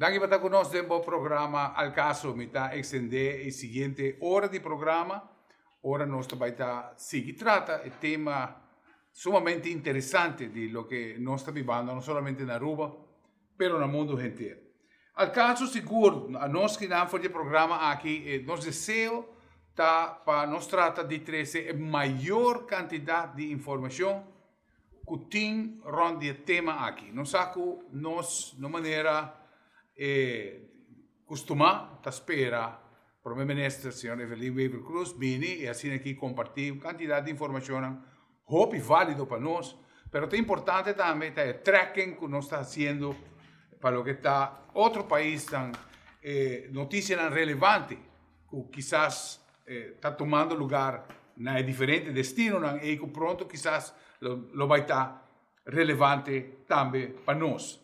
Danki pa ta ku nos den bo programa Al Caso. Mi ta ekstendé e siguiente ora di programa, ora nos ta bai ta sigui trata e tema sumamente interesante di loke nos ta bibando no solamente na Aruba, pero na mundu henter. Al Caso sigur, anos kinan for di e programa aki, nos deseo ta pa nos trata di trese e mayor kantidat di informashon ku tin rònt di e tema aki. Nos sa ku nos no manera e kustumá ta spera Prome Minister señor Evelyn Wever Croes bini i asina aki kompartí un kantidat di informashonnan hopi válido pa nos, pero ta importante tambe ta e tracking ku nos ta hasiendo pa loke ta otro paisnan, e notisianan relevante ku kisas ta tumando lugar na e diferente destinonan ei ku pronto kisas lo bai ta relevante tambe pa nos.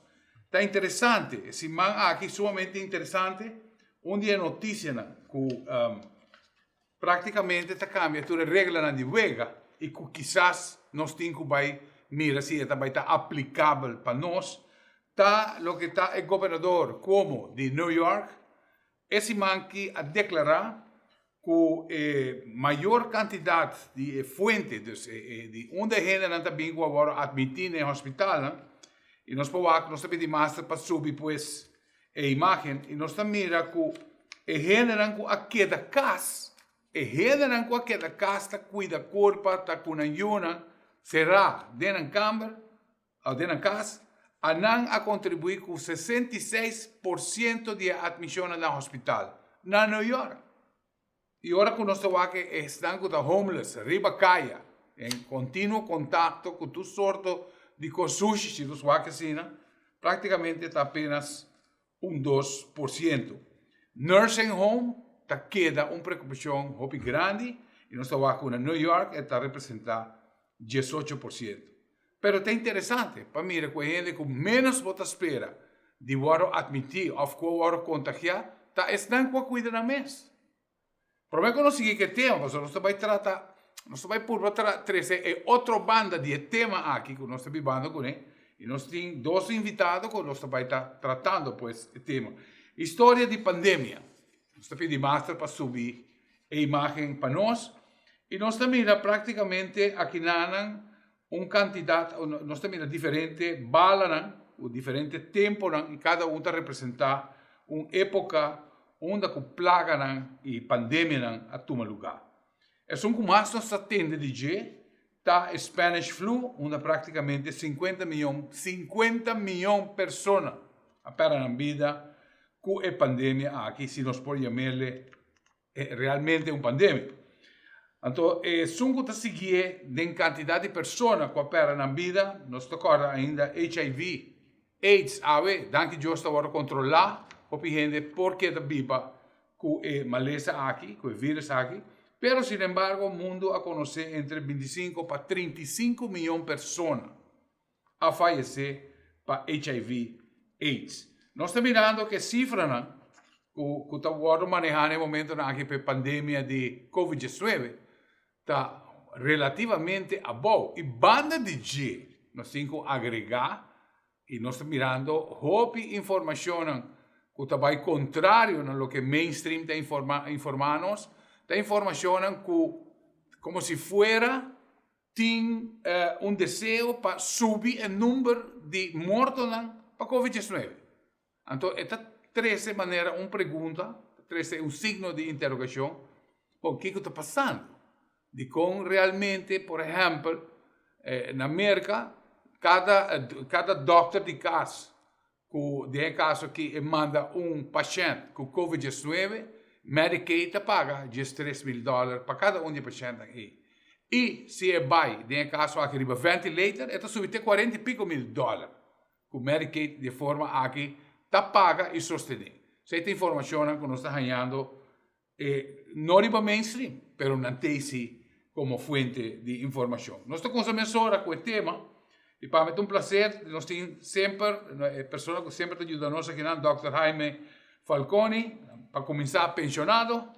Ta interesante, e siman aki sumamente interesante, un di e notisianan ku práktikamente ta kambia tur e reglanan di wega i ku kisas nos tin ku bai mira si e ta bai ta aplikabel pa nos, ta loke ta e gobernador Cuomo di New York E siman ki a deklará ku e mayor kantidat di e fuente, dus di unda e hendenan ta bin ku a wòrdu atmití na e hospitalnan, i nos por wak, nos ta pidi master pa subi pues e imágen, i nos ta mira ku e hendenan ku a keda kas, e hendenan ku a keda kas ta kuida kurpa, ta ku nan yunan será den nan kamber, Al den nan kas, a nan a kontribuí ku 66% di e atmishonnan na hospital na New York. I ora ku nos ta wak e esnan ku ta homeless riba kaya, en kontinuo kontakto ku tur sorto di kos sushi, si nos wak asina, praktikamente ta apenas un 2%. Nursing home ta keda un preokupashon hopi grandi i nos ta wak ku na New York e ta representá 18%. Pero ta interesante pa mira ku e hende ku ménos bo ta spera di wòrdu atmití òf ku a wòrdu kontagiá ta esnan ku a kuida nan mes. Promé ku nos sigui ku e tema, pasobra nos ta bai trata, nos ta bai purba trese e otro banda di e tema aki ku nos ta bibando kuné, i nos tin dos invitado ku nos ta bai ta tratando pues e tema. Historia di pandemia. Nos ta pidi master pa subi e imágen pa nos, i nos ta mira práktikamente akinanan un kantidat, nos ta mira diferente balanan ku diferente temponan i kada un ta representá un époka unda ku plaganan i pandemianan a tuma lugá. Esun ku mas nos ta tende di dje ta e Spanish Flu unda práktikamente sinkuenta miyon, 50 miyon persona a pèrdè nan bida ku e pandemia aki, si nos por yam'el E realmente un pandemia. Anto esun ku ta siguié den kantidat di persona ku a pèrdè nan bida, nos ta kòrda ainda HIV, AIDS, awe danki Dios ta wòrdu kontrolá, hopi hende por keda biba ku e malesa aki, ku e virus aki, pero sinembargo mundu a konosé entre 25 pa 35 miyon persona a fayesé pa HIV AIDS. Nos ta mirando ku e sifranan ku ku ta wòrdu manehá na e momentonan aki pa e pandemia di Covid 19 ta relativamente abou i banda di dje nos tin ku agregá i nos ta mirando hopi informashonnan ku ta bai kontrario na loke mainstream ta informá informá nos, ta informashonnan ku komo si fuera tin un deseo pa subi e number di mortonan pa Covid 19. Anto e ta trece manera un pregunta, ta trece un signo di interrogacion, bon, kico ta pasando? Dicon realmente, por ehempel, na Merca, cada cada dokter di cas ku den e kaso aki e manda un pashènt ku covid 19, Medicaid ta paga 13.000 dòler pa kada un di e pashèntnan ei. I si e bai den e kaso aki riba ventilator e ta subi te kuarenta i piko mil dòler ku Medicaid di e forma aki ta paga i sostené. Esei ta informashonnan ku nos ta hañando E no riba mainstream, pero nan t'ei si como fuente di informacion. Nos ta cuminsa mesora cu e tema y pa mi ta un placer, nos tin semper e persona cu semper ta yuda nos akinan, Dòkter Jaime Falconi, pa cuminsa pensionado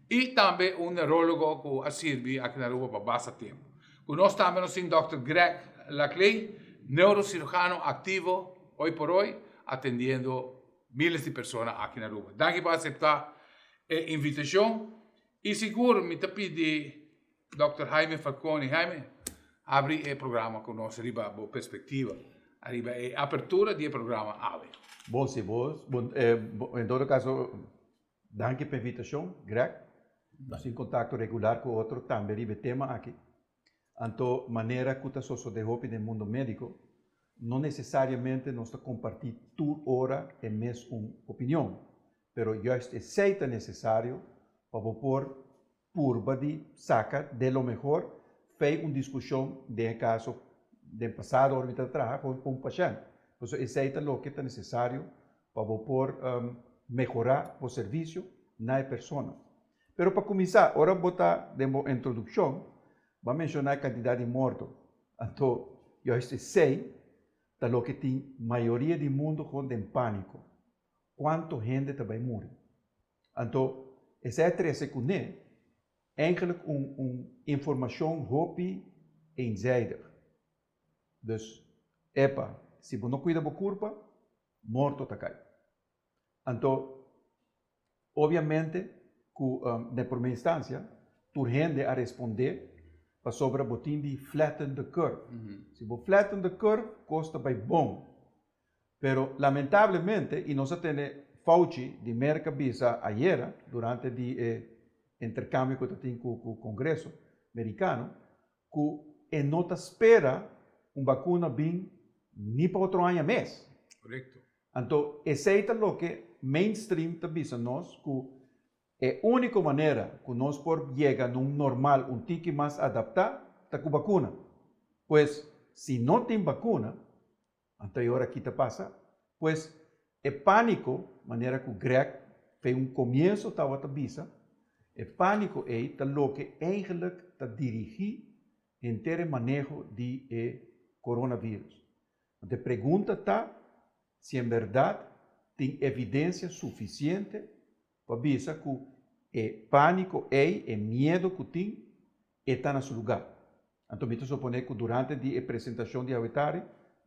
y tambe un neurologo cu a sirbi aki na Aruba pa basta tempo. Cu nos tambe nos tin Dòkter Greg Laclé, neurocirujano activo hoy por hoy, atendiendo. miles di persona aki na Aruba. Danki pa acepta e invitacion y sigur mi ta pidi Dòkter Jaime Falconi. Jaime, abri e programa cu nos riba bo perspectiva ariba e apertura di e programa awe. Bon si, bo, bon, eh, en todo caso, danki pa invitacion, Greg. Nos tin contacto regular cu otro tambe riba e tema aki. Anto, manera cu ta sosode hopi den mundo medico, no necesariamente nos ta comparti tur ora e mes un opinion, pero juist esey ta necesario pa bo por purba di saca de lo mehor fey un discusion den e caso den pasado ora mi ta traha con un pashent. Pasobra esey ta loke ta necesario pa bo por mehora bo servicio na e persona. Pero pa cuminsa, ora bo ta den bo introduccion, bo a menciona e cantidad di morto. Anto, juist esey ta loke tin mayoria di mundo con den panico. Cuanto hende ta bay muri? Anto, esei a trese kuné eigenlijk un un informashon hopi eenzijdig. Dus, epa, si bo no kuida bo kurpa, morto ta kai. Anto, obviamente ku den promé instansia tur hende a respondé pasobra bo tin di flatten the curve. Si bo flatten the curve, kos ta bai bon. Pero lamentablemente, y nos a tene Fauci di Merca bisa ayera durante di e intercambio cu ta tin cu Congreso Mericano, cu e no ta spera un vacuna bin ni pa otro aña mes. Correcto. Anto esey ta loke mainstream ta bisa nos cu e unico manera cu nos por yega na un normal un tiki mas adapta ta cu vacuna. Pues si no tin vacuna, Anto e ora ki ta pasa? Pues, e pániko, manera ku Greg fe un komienso tabata bisa, e pániko ei ta loke eigenlik ta dirigí henter e maneho di e coronavirus. Anto e pregunta ta si en bèrdat tin evidensia sufisiente pa bisa ku e pániko ei, e miedu ku tin, e ta na su lugá. Anto mi ta suponé ku durante di e presentashon di awe tardi,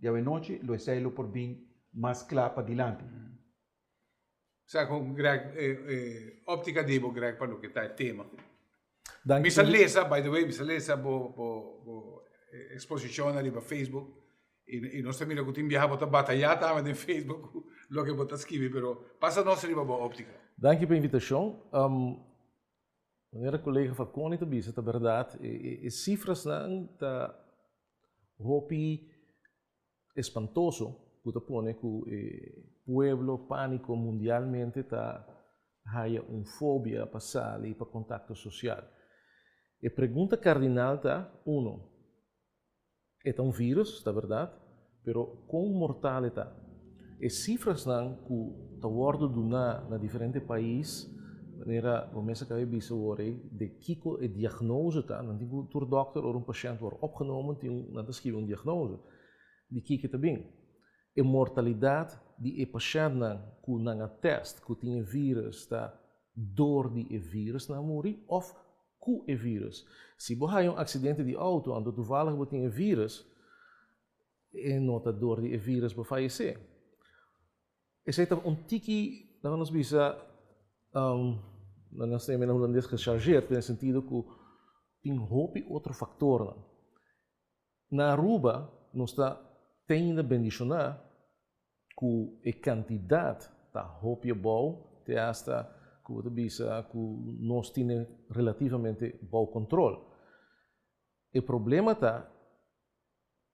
di awe nochi, lo esei lo por bin mas kla padilanti. Sa kon Greg, e optika di bo Greg pa loke ta e tema. Danki. Mi sa lesa, by the way, mi sa lesa bo bo bo eksposishonnan riba Facebook i nos ta mira ku tin biaha bo ta batayá tambe den Facebook ku loke bo ta skibi, pero pasa nos riba bo optika. Danki pa invitashon. Manera kolega Falconi ta bisa ta bèrdat, e sifrasnan ta hopi espantoso ku ta pone ku e pueblo pániko mundialmente ta haya un fobia pa sali pa kontakto sosial. E pregunta kardinal ta, uno, E ta un virus, ta berdad, pero con mortal e ta? E cifrasnan cu ta wordo duna na diferente pais, manera bo mes a caba di bisa awor ey, de kico e diagnose ta, nan tin cu tur dokter ora un pashent word opgenomen tin un, nan ta scribi un diagnose di kico e ta bin. E mortalidad di e pashentnan cu nan a test cu tin e virus ta door di e virus nan a muri of ku e virus. Si bo haña un aksidente di outo anto toevallig bo tin e virus, e no ta dor di e virus bo fayesé. Esei ta un tiki, laga nos bisa, nan sa na hulandes gechargeerd, den e sentido ku tin hopi otro faktornan. Na Aruba nos ta te ainda bendishoná ku e kantidat ta hopi abou te asta ku bo ta bisa ku nos tine relativamente bou kontrol. E problema ta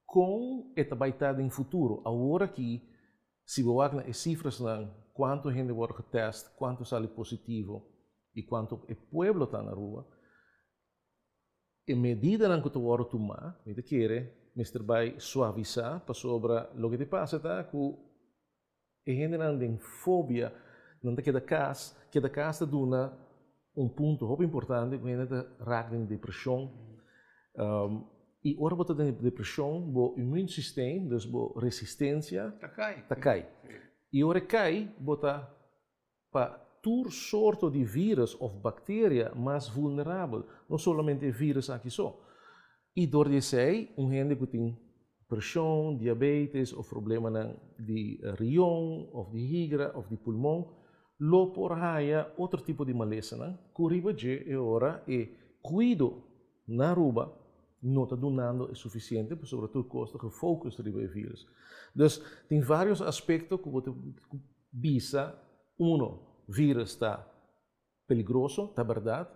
kon e ta bai ta den futuro. Awor aki si bo wak na e sifrasnan kuantu hende wòrdu getèst, kuantu sali positivo i kuantu e pueblo ta na Aruba, E medidanan ku ta wòrdu tumá, mi ta kere, mester bai suavisá pasobra loke ta pasa ta ku e hendenan den fobia, nan ta keda kas, keda kas ta duna un punto hopi importante ku hende ta rak den depreshon i ora bo ta den depreshon bo immuunsysteem, dus bo resistensia ta kai i ora e kai bo ta pa tur sorto di virus of bacteria mas vulnerabel, no solamente e virus aki so. Y dor di esey, un hende cu tin preshon, diabetes òf problemanan di rion òf di higra òf di pulmon, lo por haya otro tipo di malesanan ku riba dje e ora e kuido na Aruba no ta dunando e sufisiente pasobra tur kos ta gefocus riba e virus. Dus tin varios aspekto ku bo ta bisa, uno, virus ta peligroso, ta berdad,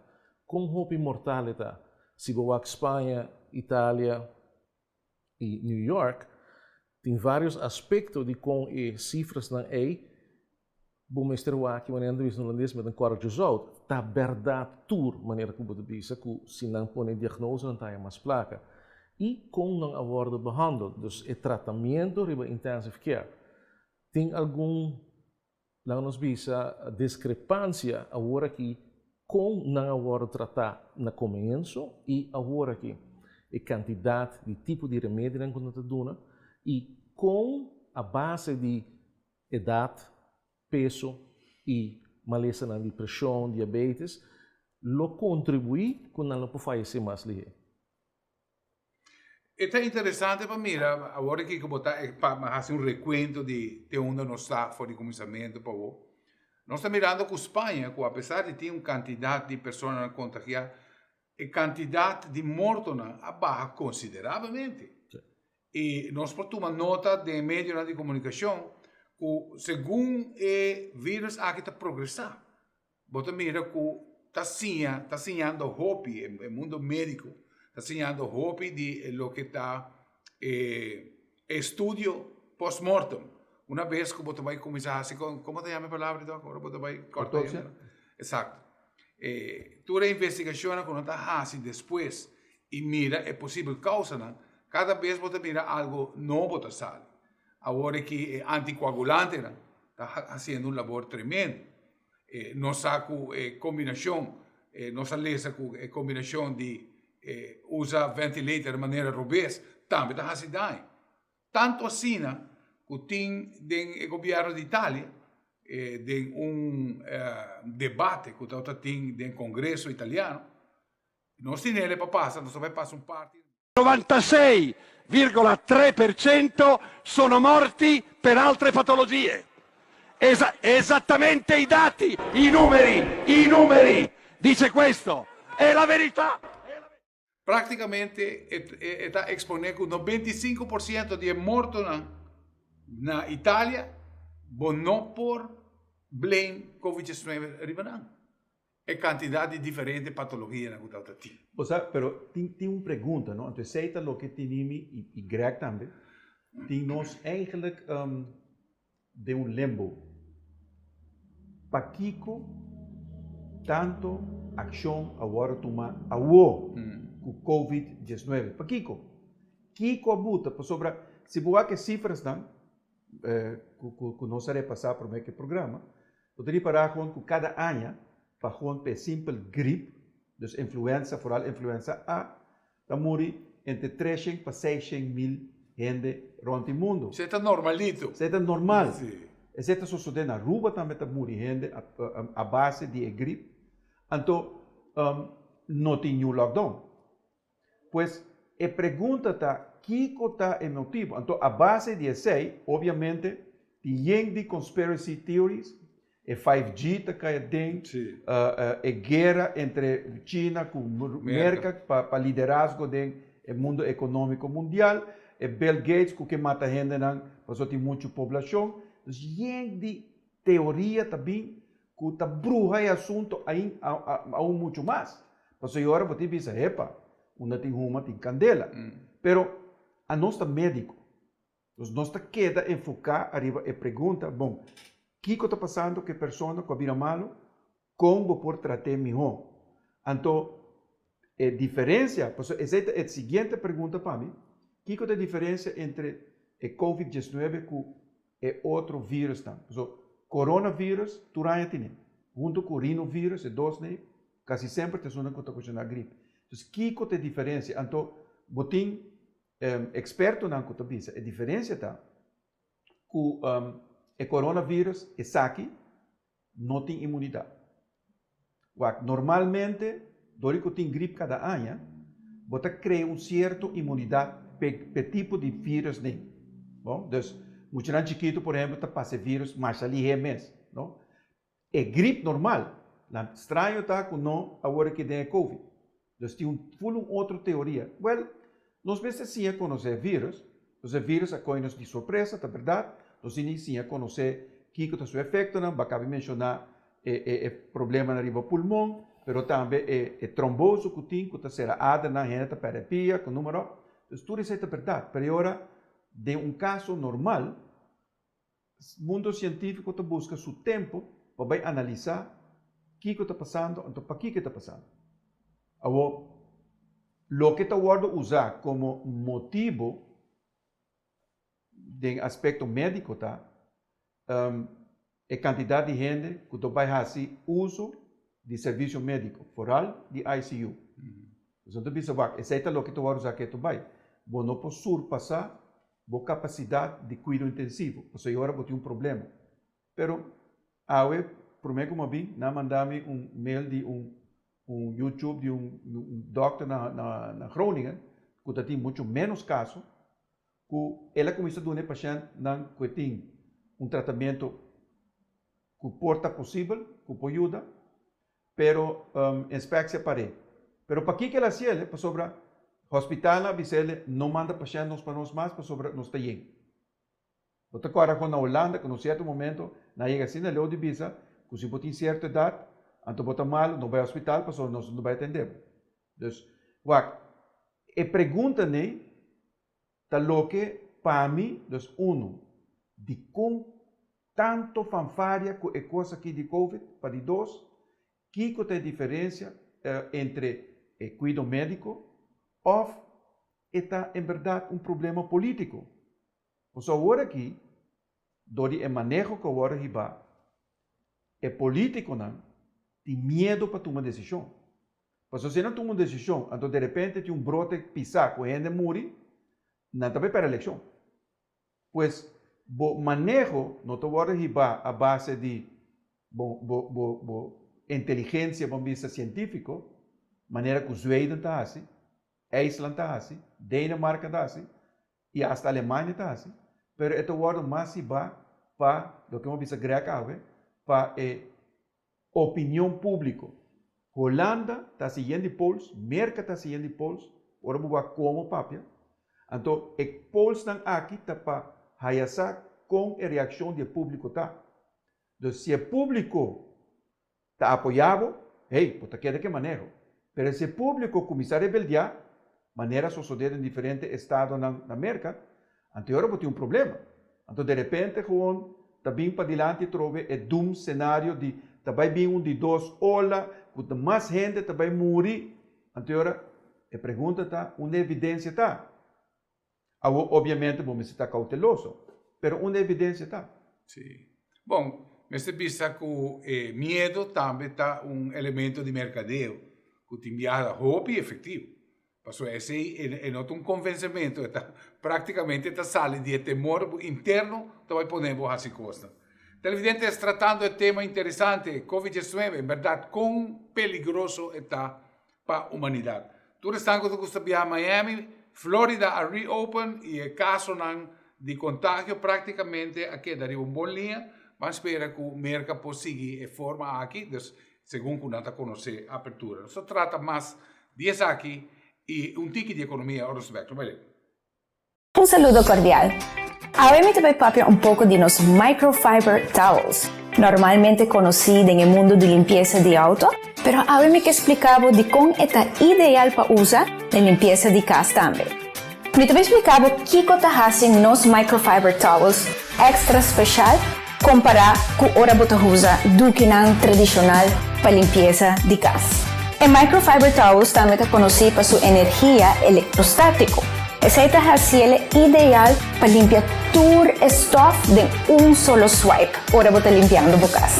kon hopi mortal e ta. Si bo wak Spaña, Italia i New York, tin varios aspekto di kon e sifrasnan ei bo mester wak manera nan ta bisa na holandes met een korreltje zout. Ta berdad tur manera ku bo ta bisa ku si nan pone diagnose nan ta haña mas plaka. I kon nan a wòrdu behandeld, dus e tratamiento riba intensive care. Tin algun Laga nos bisa diskrepansia awor aki kon nan a wòrdu tratá na komienso i awor aki. E kantidat di tipo di remedinan ku nan ta duna i kon a base di edat, peso i malesanan di preshon, diabetes, lo kontribuí ku nan lo por fayesé mas lihé. E ta interesante pa mira awor aki ku bo ta pa hasi un rekuento di te unda nos ta for di kuminsamentu pa awor. Nos ta mirando ku Spaña ku apesar di tin un kantidat di personanan kontagiá, e kantidat di mortonan a baha konsiderablemente. I nos por tuma nota den e medionan di komunikashon ku segun e virus aki ta progresá, Bo ta mira ku ta siña, ta siñando hopi, e mundo médiko ta siñando hopi di loke ta e estudio postmortem. Una bes ku bo ta bai kuminsá hasi, komo ta yama e palabra dòk? Ora bo ta bai kòrta Autopsia? Eksakto. Tur e investigashonnan ku nan ta hasi despues i mira e posibel kousanan, kada bes bo ta mira algu nobo ta sali. Awor aki e antikoagulantenan ta hasiendo un labor tremendo. Nos sa ku e kombinashon, nos a lesa ku e kombinashon di usa ventilator di manera robes tambe ta hasi daño. Tantu asina ku tin den e gobièrnu di Italia, den un debate ku tabata tin den kongreso italiano, nos tin hende pa pasa, nos ta bai pasa un parti. 96,3% sono morti per altre patologie. Esa- esattamente i dati, i numeri, i numeri. Dice questo. È la verità. Práktikamente e ta eksponé ku 95% di e mortonan na Italia bo no por blame Covid 19 riba nan. E kantidat di diferente patologianan ku tabata tin. Bo sa, pero tin tin un pregunta, no? Anto esei ta loke tini mi i i Greg tambe. Tin nos eigenlijk den un limbo. Pakiko tanto akshon a wòrdu tuma awo ku Covid 19? Pakiko? Kiko a buta? Pasobra si bo wak e sifrasnan ku ku nos a repasá promé ku e programa, Bo ta ripará gewoon ku kada aña pa gewoon pa e simpel grip, dus influenza, foral influenza A, ta muri entre treshen pa seishen mil hende rònt di mundu. Esei ta normalito. Esei ta normal. Esei ta sosodé na Aruba tambe ta muri hende a base di e grip. Anto no tin niun lockdown. Pues e pregunta ta kiko ta e motibu? Anto a base di esei obviamente tin yen di conspiracy theories, e 5G ta kai aden, e guera entre China ku Merka pa liderazgo den e mundo economico mundial, e Bill Gates ku ke mata hendenan pasobra tin muchu poblashon. Dus yen di teoria ta bin ku ta bruha e asunto ain aun muchu mas. Pasobra e ora bo tin bisa, hepa, unda tin huma tin kandela. Pero anos ta médiko. Dus nos ta keda enfoká ariba e pregunta, bon, kiko ta pasando ku e persona ku a bira malu? Kon bo por trat'é mihó? Anto e diferensia, pasobra esei ta e siguiente pregunta pa mi, kiko ta e diferensia entre e covid 19 ku e otro virusnan. Paso coronavirus tur aña tene, hunto cu rinovirus e dos nei casi semper ta esunnan cu ta ocasiona grip. Entonces kico ta e diferencia? Anto bo tin expertonan cu ta bisa e diferencia ta cu e coronavirus esaki no tin inmunidad. Wak, normalmente dor di cu tin grip cada aña bo ta crea un cierto inmunidad. p'e tipo di virus den. Bon, dus muchanan chikitu por ehempel ta pasa e virus masha lihé mes, no. E grip normal, la straño ta ku no awor aki den e covid. Dus tin un ful un otro teoria. Wel, nos mester siña konosé e virus, dus e virus a kohe nos di sorpresa, ta bèrdat, nos tin di siña konosé kiko ta su efektonan, bo a kaba di menshoná e e e problemanan riba pulmon, pero tambe e e tromboso ku tin ku ta sera adernan, hende ta pèrdè pia, ku numero. Dus tur esei ta bèrdat, pero e ora den un kaso normal, Mundo sientífiko ta buska su tempu pa bai analisá kiko ta pasando anto pakiko e ta pasando. Awor, loke ta wòrdu usá komo motibu den aspekto médiko ta e kantidat di hende ku ta bai hasi uso di servisio médiko, foral di ICU. Nos ta bisa wak, esei ta loke ta wòrdu usá ketu bai. Bo no por surpasá bo kapasidat di kuido intensivo, pasobra e ora bo tin un problema. Pero awe, promé ku mi a bin, nan a manda mi un mail di un un YouTube di un dòkter na na Groningen ku ta tin muchu ménos kaso, ku el a kuminsá duna e pashèntnan ku e tin un tratamentu ku por ta posibel, ku por yuda, Pero inspectie a par'é. Pero pakiko el a hasiel? Pasobra hospitalnan a bis'el no manda pashènt nos pa nos mas pasobra nos ta yen. Bo ta kòrda kon na Holanda ku na un sierto momento nan a yega asina leu di bisa ku si bo tin sierto edat anto bo ta malu no bai hospital pasobra nos no bai atendé bo. Dus wak e pregunta nei Ta loke pa mi, dus unu, dikon tanto fanfaria ku e kos aki di Covid? Pa di dos, kiko ta e diferensia entre e kuido médiko òf e ta en bèrdat un problema polítiko? Pasobra awor aki, dor di e maneho ku a wòrdu hibá, e polítikonan tin miedu pa tuma desishon. Pasobra si nan tuma un desishon, anto derepente tin un brote pisá ku hende muri, nan ta bai pèrdè elekshon. Pues, bo maneho no ta wòrdu hibá a base di bo bo bo bo inteligensia, bo bisa, sientífiko, manera ku Zweden ta hasi, IJsland ta hasi, Denemarken ta hasi, i asta Alemania ta hasi, pero e ta wòrdu mas hibá pa, loke bo bisa Greg awe, pa e Opinion públiko. Holanda ta hasi yen di polls, Merka ta hasi yen di polls, ora bo wak komo papia. Anto e pollsnan aki ta pa haya sa kon e reakshon di e públiko ta. Dus si e públiko ta apoyá bo, hey, bo ta keda ku e maneho. Pero si e públiko kuminsá rebeldiá, manera a sosodé den diferente estadonan na Merka, anto e ora bo tin un problema. Anto derepente gewoon ta bin padilanti atrobe e doom scenario di ta bai bin un di dos ola ku ta mas hende ta bai muri. Anto e ora e pregunta ta unda e evidencia ta? Awor obviamente bo mester ta cauteloso, pero unda e evidencia ta? Sí. Bon, mester bisa ku e miedo tambe ta un elemento di merkadeo ku tin biaha ta hopi efektivo. Pasobra esei e no ta un konvensementu, e ta praktikamente ta sali di e temor interno ta bai pone bo hasi kosnan. Televidentes, tratando e tema interesante, Covid diesnuebe, en bèrdat kon peligroso e ta pa humanidat. Tur esnan ku ta gusta biaha Miami, Florida a reopen i e kasonan di kontagio praktikamente a keda riba un bon liña. Ban spera ku Merka por sigui e forma aki, dus segun ku nan ta konosé apertura. Nos ta trata mas di esaki i un tiki di ekonomia ora nos ta bek. No bai leu. Un saludo cordial. Awe mi ta bay papia un poco di nos microfiber towels, normalmente conoci den e mundo di limpieza di auto, pero awe mi ke splica bo dicon e ta ideal pa usa den limpieza di cas tambe. Mi ta bay splica bo kico ta haci nos microfiber towels extra special Kompará ku ora bo ta usa dukinan tradishonal pa limpiesa di kas. E microfiber towels tambe ta konosí pa su energia elektrostátiko. Esei ta hasiel ideal pa limpia tur e stòf den un solo swipe ora bo ta limpiando bo kas.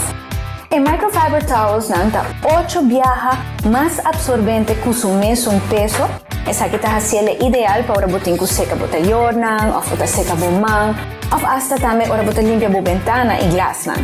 E microfiber towelsnan ta ocho biaha mas absorbente ku su mesun peso. Esaki ta hasiel ideal pa ora bo tin ku seka bo tayornan òf bo ta seka bo man. Of asta tambe ora bo ta limpia bo bentana i glasnan.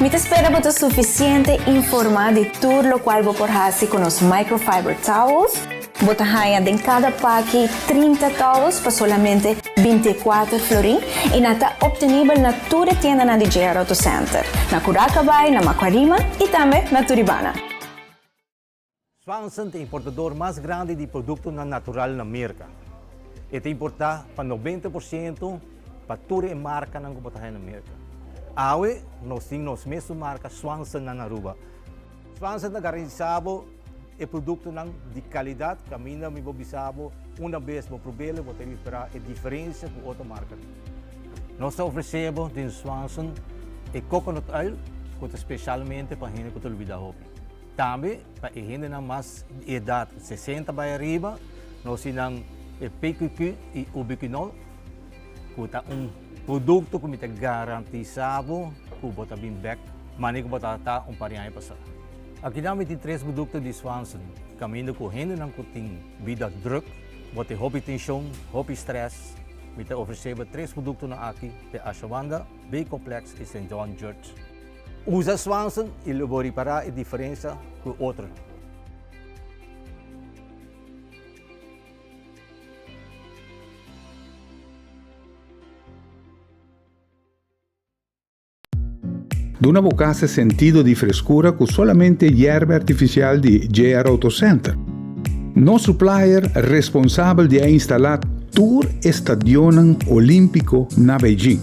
Mi ta spera bo ta sufisiente informá di tur lokual bo por hasi ku nos microfiber towels. Bo ta haña den kada paki 30 towels pa solamente 24 florin i nan ta optenibel na tur e tiendanan di JR Auto Center, na Curacabai, na Macuarima i tambe na Turibana. Swanson ta e importador mas grandi di produktonan natural na Merka. E ta importá pa 90% pa tur e markanan ku bo ta haña na Merka. Awe nos tin nos mesun marka Swanson na Aruba. Swanson ta garantisá bo e produktonan di kalidat kaminda mi por bisa bo una bes bo prob'el bo ta ripará e diferensia ku otro marka tin. Nos ta ofresé bo den Swanson e coconut oil ku ta spesialmente pa hende ku ta lubidá hopi. Tambe pa e hendenan mas di edat 60 bai ariba nos tin nan e PQQ i Ubiquinol ku ta un produkto ku mi ta garantisá bo ku bo ta bin bèk manera ku bo tabata un par di aña pasá. Akinan mi tin tres produkto di Swanson kaminda ku hendenan ku tin bida drùk, bo tin hopi tenshon, hopi strès, mi ta ofresé bo tres produktonan aki te Ashawanda, B-Complex i Saint John Church. Usa Swanson i lo bo ripará e diferensia ku otronan. Duna bo casa e sentido di frescura cu solamente yerba artificial di JR Auto Center. Nos supplier responsabel di a instala tur e stadionnan olimpico na Beijing.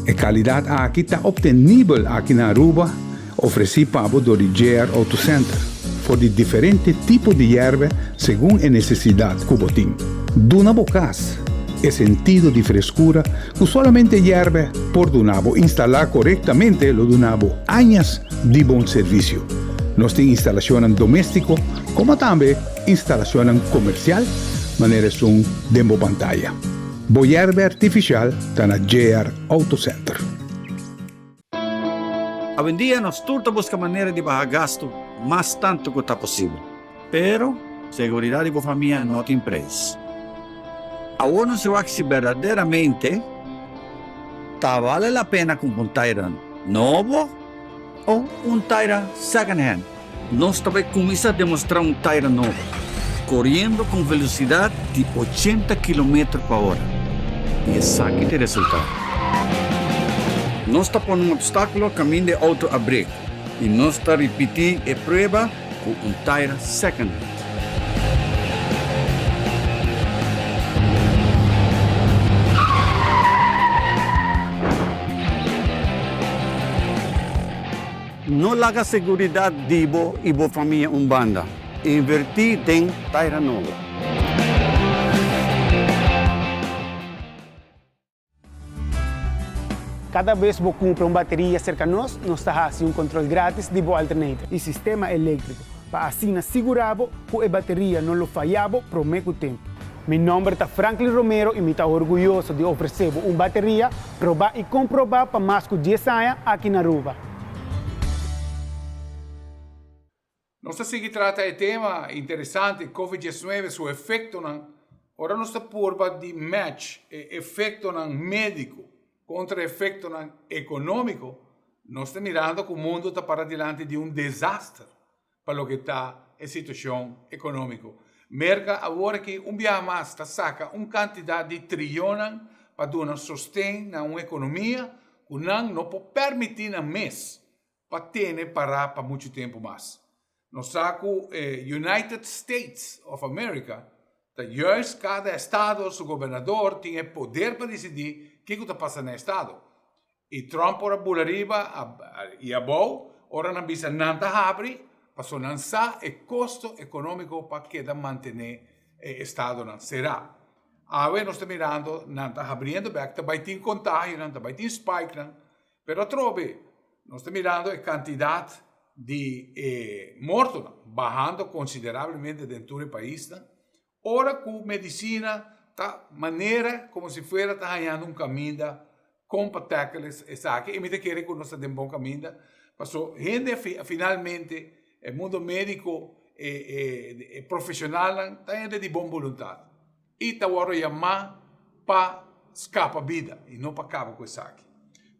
E calidad aki ta obtenibel aki na Aruba, ofreci pa bo dor di JR Auto Center, for di diferente tipo di yerba segun e necesidad cu bo tin. Duna bo cas e sentido di frescura cu solamente yerba por duna bo. Instala corectamente lo duna bo añas di bon servicio. Nos tin instalacionnan domestico como tambe instalacionnan comercial manera esun den bo pantaya. Bo yerba artificial ta na JR Auto Center. Awendia nos tur ta buska manera di baha gastu mas tantu ku ta posibel. Pero, seguridat di bo famia no tin preis. Awor nos wak si berdaderamente ta bale la pena kumpra un taira nobo o un taira second hand. Nos ta bai kuminsá demostrá un taira nobo, koriendo ku un velosidat di 80 kilometer pa ora. I esaki ta e resultado. Nos ta pone un opstákulo kaminda e outo a brek i nos ta ripití e prueba ku un taira second hand. No laga seguridat di bo i bo famia un banda. Invertí den taira nobo. Kada bes bo kumpra un bateria serka nos, nos ta hasi un kontrol gratis di bo alternator i sistema eléktriko pa asina sigurá bo ku e bateria no lo fayá bo promé ku tempu. Mi nòmber ta Franklin Romero i mi ta orguyoso di ofresé bo un bateria probá i komprobá pa mas ku dies aña aki na Aruba. Nos ta sigui trata e tema interesante Covid 19 su efectonan. Ora nos ta purba di match e efectonan medico contra efectonan economico, nos ta mirando cu mundo ta para dilanti di un desaster pa loke ta e situacion economico. Merca awor aki un biaha mas ta saca un cantidad di trionnan pa duna sosten na un economia cu nan no por permiti nan mes pa tene pará pa muchu tempu mas. Nos sa ku e United States of America ta juist kada estado su gobernador tin e poder pa disidí kiko ta pasa na e estado. I Trump por a bula riba i abou ora nan bisa nan ta habri paso nan sa e kosto ekonómiko pa keda mantené e estadonan será. Awe nos ta mirando nan ta habriendo bèk, ta bai tin kontagionan, ta bai tin spikenan, Pero atrobe nos ta mirando e kantidat di e mortonan bahando konsiderablemente den tur e paisnan, ora ku medisina ta manera komo si fuera ta hañando un kaminda kon pa tackle esaki i mi ta kere ku nos ta den bon kaminda paso hende finalmente e mundo mediko e profeshonalnan ta hende di bon boluntat. I ta wòrdu yamá pa skapa bida i no pa kaba ku esaki.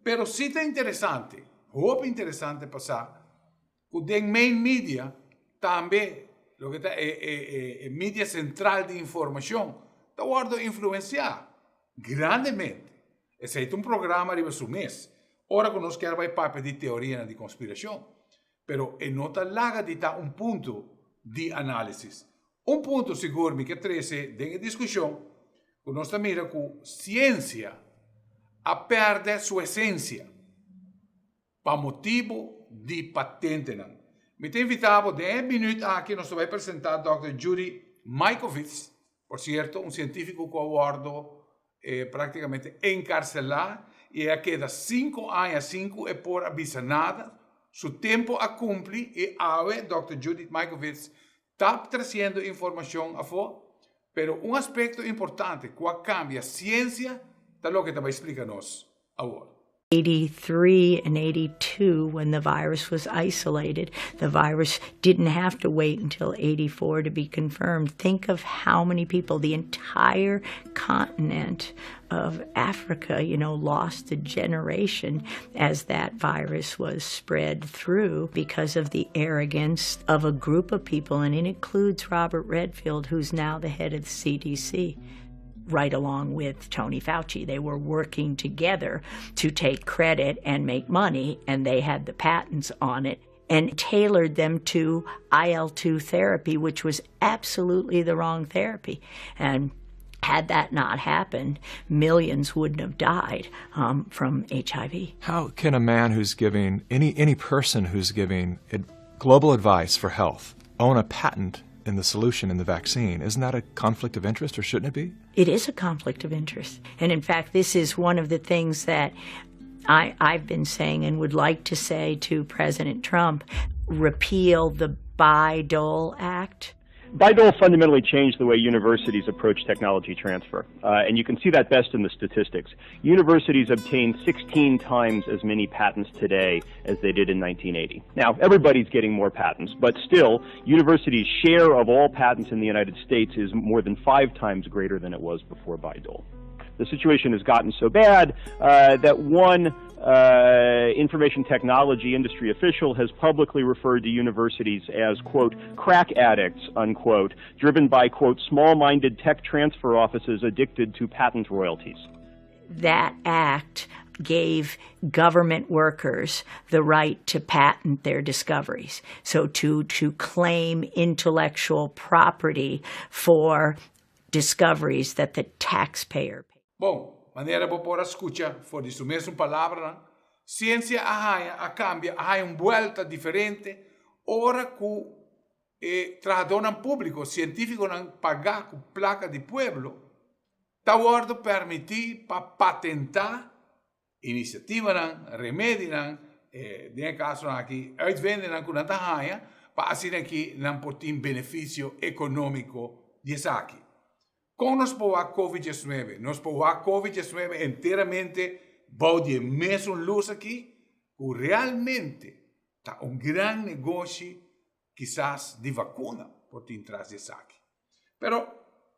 Pero si ta interesante, hopi interesante pa sa ku den main media tambe. loke ta e e e media sentral di informashon, ta wòrdu influensiá grandemente. Esei ta un programa riba su mes, ora ku nos kier bai papia di teorianan di konspirashon. Pero e no ta laga di ta un punto di análisis. Un punto sigur mi ke trese den e diskushon, ku nos ta mira ku siensia a pèrdè su esensia pa motibu di patentenan. Mi ta invitá bo den e minüt aki nos ta bai presentá Dòkter Judy Mikovits, por sierto un sientífiko ku a wòrdu práktikamente enkarselá i e a keda sinku aña sin ku e por a bisa nada. Su tempu a kumpli i awe Dòkter Judith Mikovits ta tresiendo informashon afó, pero un aspekto importante ku a kambia siensia ta loke ta bai splika nos awor. 83 and 82 when the virus was isolated. The virus didn't have to wait until 84 to be confirmed. Think of how many people, the entire continent of Africa, you know, lost a generation as that virus was spread through because of the arrogance of a group of people, and it includes Robert Redfield, who's now the head of the CDC right along with Tony Fauci. They were working together to take credit and make money, and they had the patents on it and tailored them to IL 2 therapy, which was absolutely the wrong therapy. And had that not happened, millions wouldn't have died um, from HIV. How can a man who's giving, any, any person who's giving global advice for health, own a patent in the solution in the vaccine? Isn't that a conflict of interest, or shouldn't it be? It is a conflict of interest. And in fact, this is one of the things that I, I've been saying and would like to say to President Trump repeal the Bayh Dole Act. Bayh-Dole fundamentally changed the way universities approach technology transfer, uh, and you can see that best in the statistics. Universities obtain 16 times as many patents today as they did in 1980. Now, everybody's getting more patents, but still, universities' share of all patents in the United States is more than five times greater than it was before Bayh-Dole. The situation has gotten so bad uh, that one uh, information technology industry official has publicly referred to universities as, quote, crack addicts, unquote, driven by, quote, small minded tech transfer offices addicted to patent royalties. That act gave government workers the right to patent their discoveries. So to, to claim intellectual property for discoveries that the taxpayer paid. Bon, manera bo por a skucha for di su mesun palabranan, siensia a haña a kambia, a haña un buelta diferente ora ku e trahadónan públiko, sientífikonan pagá ku plaka di pueblo, ta wòrdu pèrmití pa patentá inisiativanan, remedinan, den e kasonan aki uitvindinan ku nan ta haña pa asina ki nan por tin benefisio ekonómiko di esaki. Kon nos por wak Covid diesnuebe? Nos por wak Covid diesnuebe enteramente bou di e mesun lus aki ku realmente ta un gran negoshi kisas di vakuna por tin tras di esaki. Pero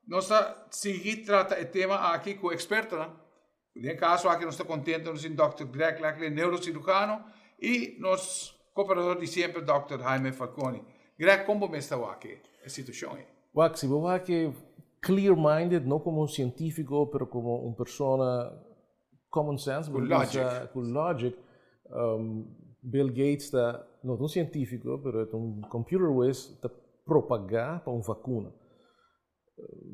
nos ta sigui trata e tema aki ku ekspertonan. Den e kaso aki nos ta kontento nos tin Dòkter Greg Lackley, neurocirujano, i nos koperador di semper Dòkter Jaime Falconi. Greg, kon bo mes ta wak e situashon ei? Wak, si bo wak e clear minded, no komo un sientífiko, pero komo un persona common sense, Ku logic. Ku logic, Bill Gates ta no ta un sientífiko, pero e ta un computer whiz, ta propagá pa un vakuna.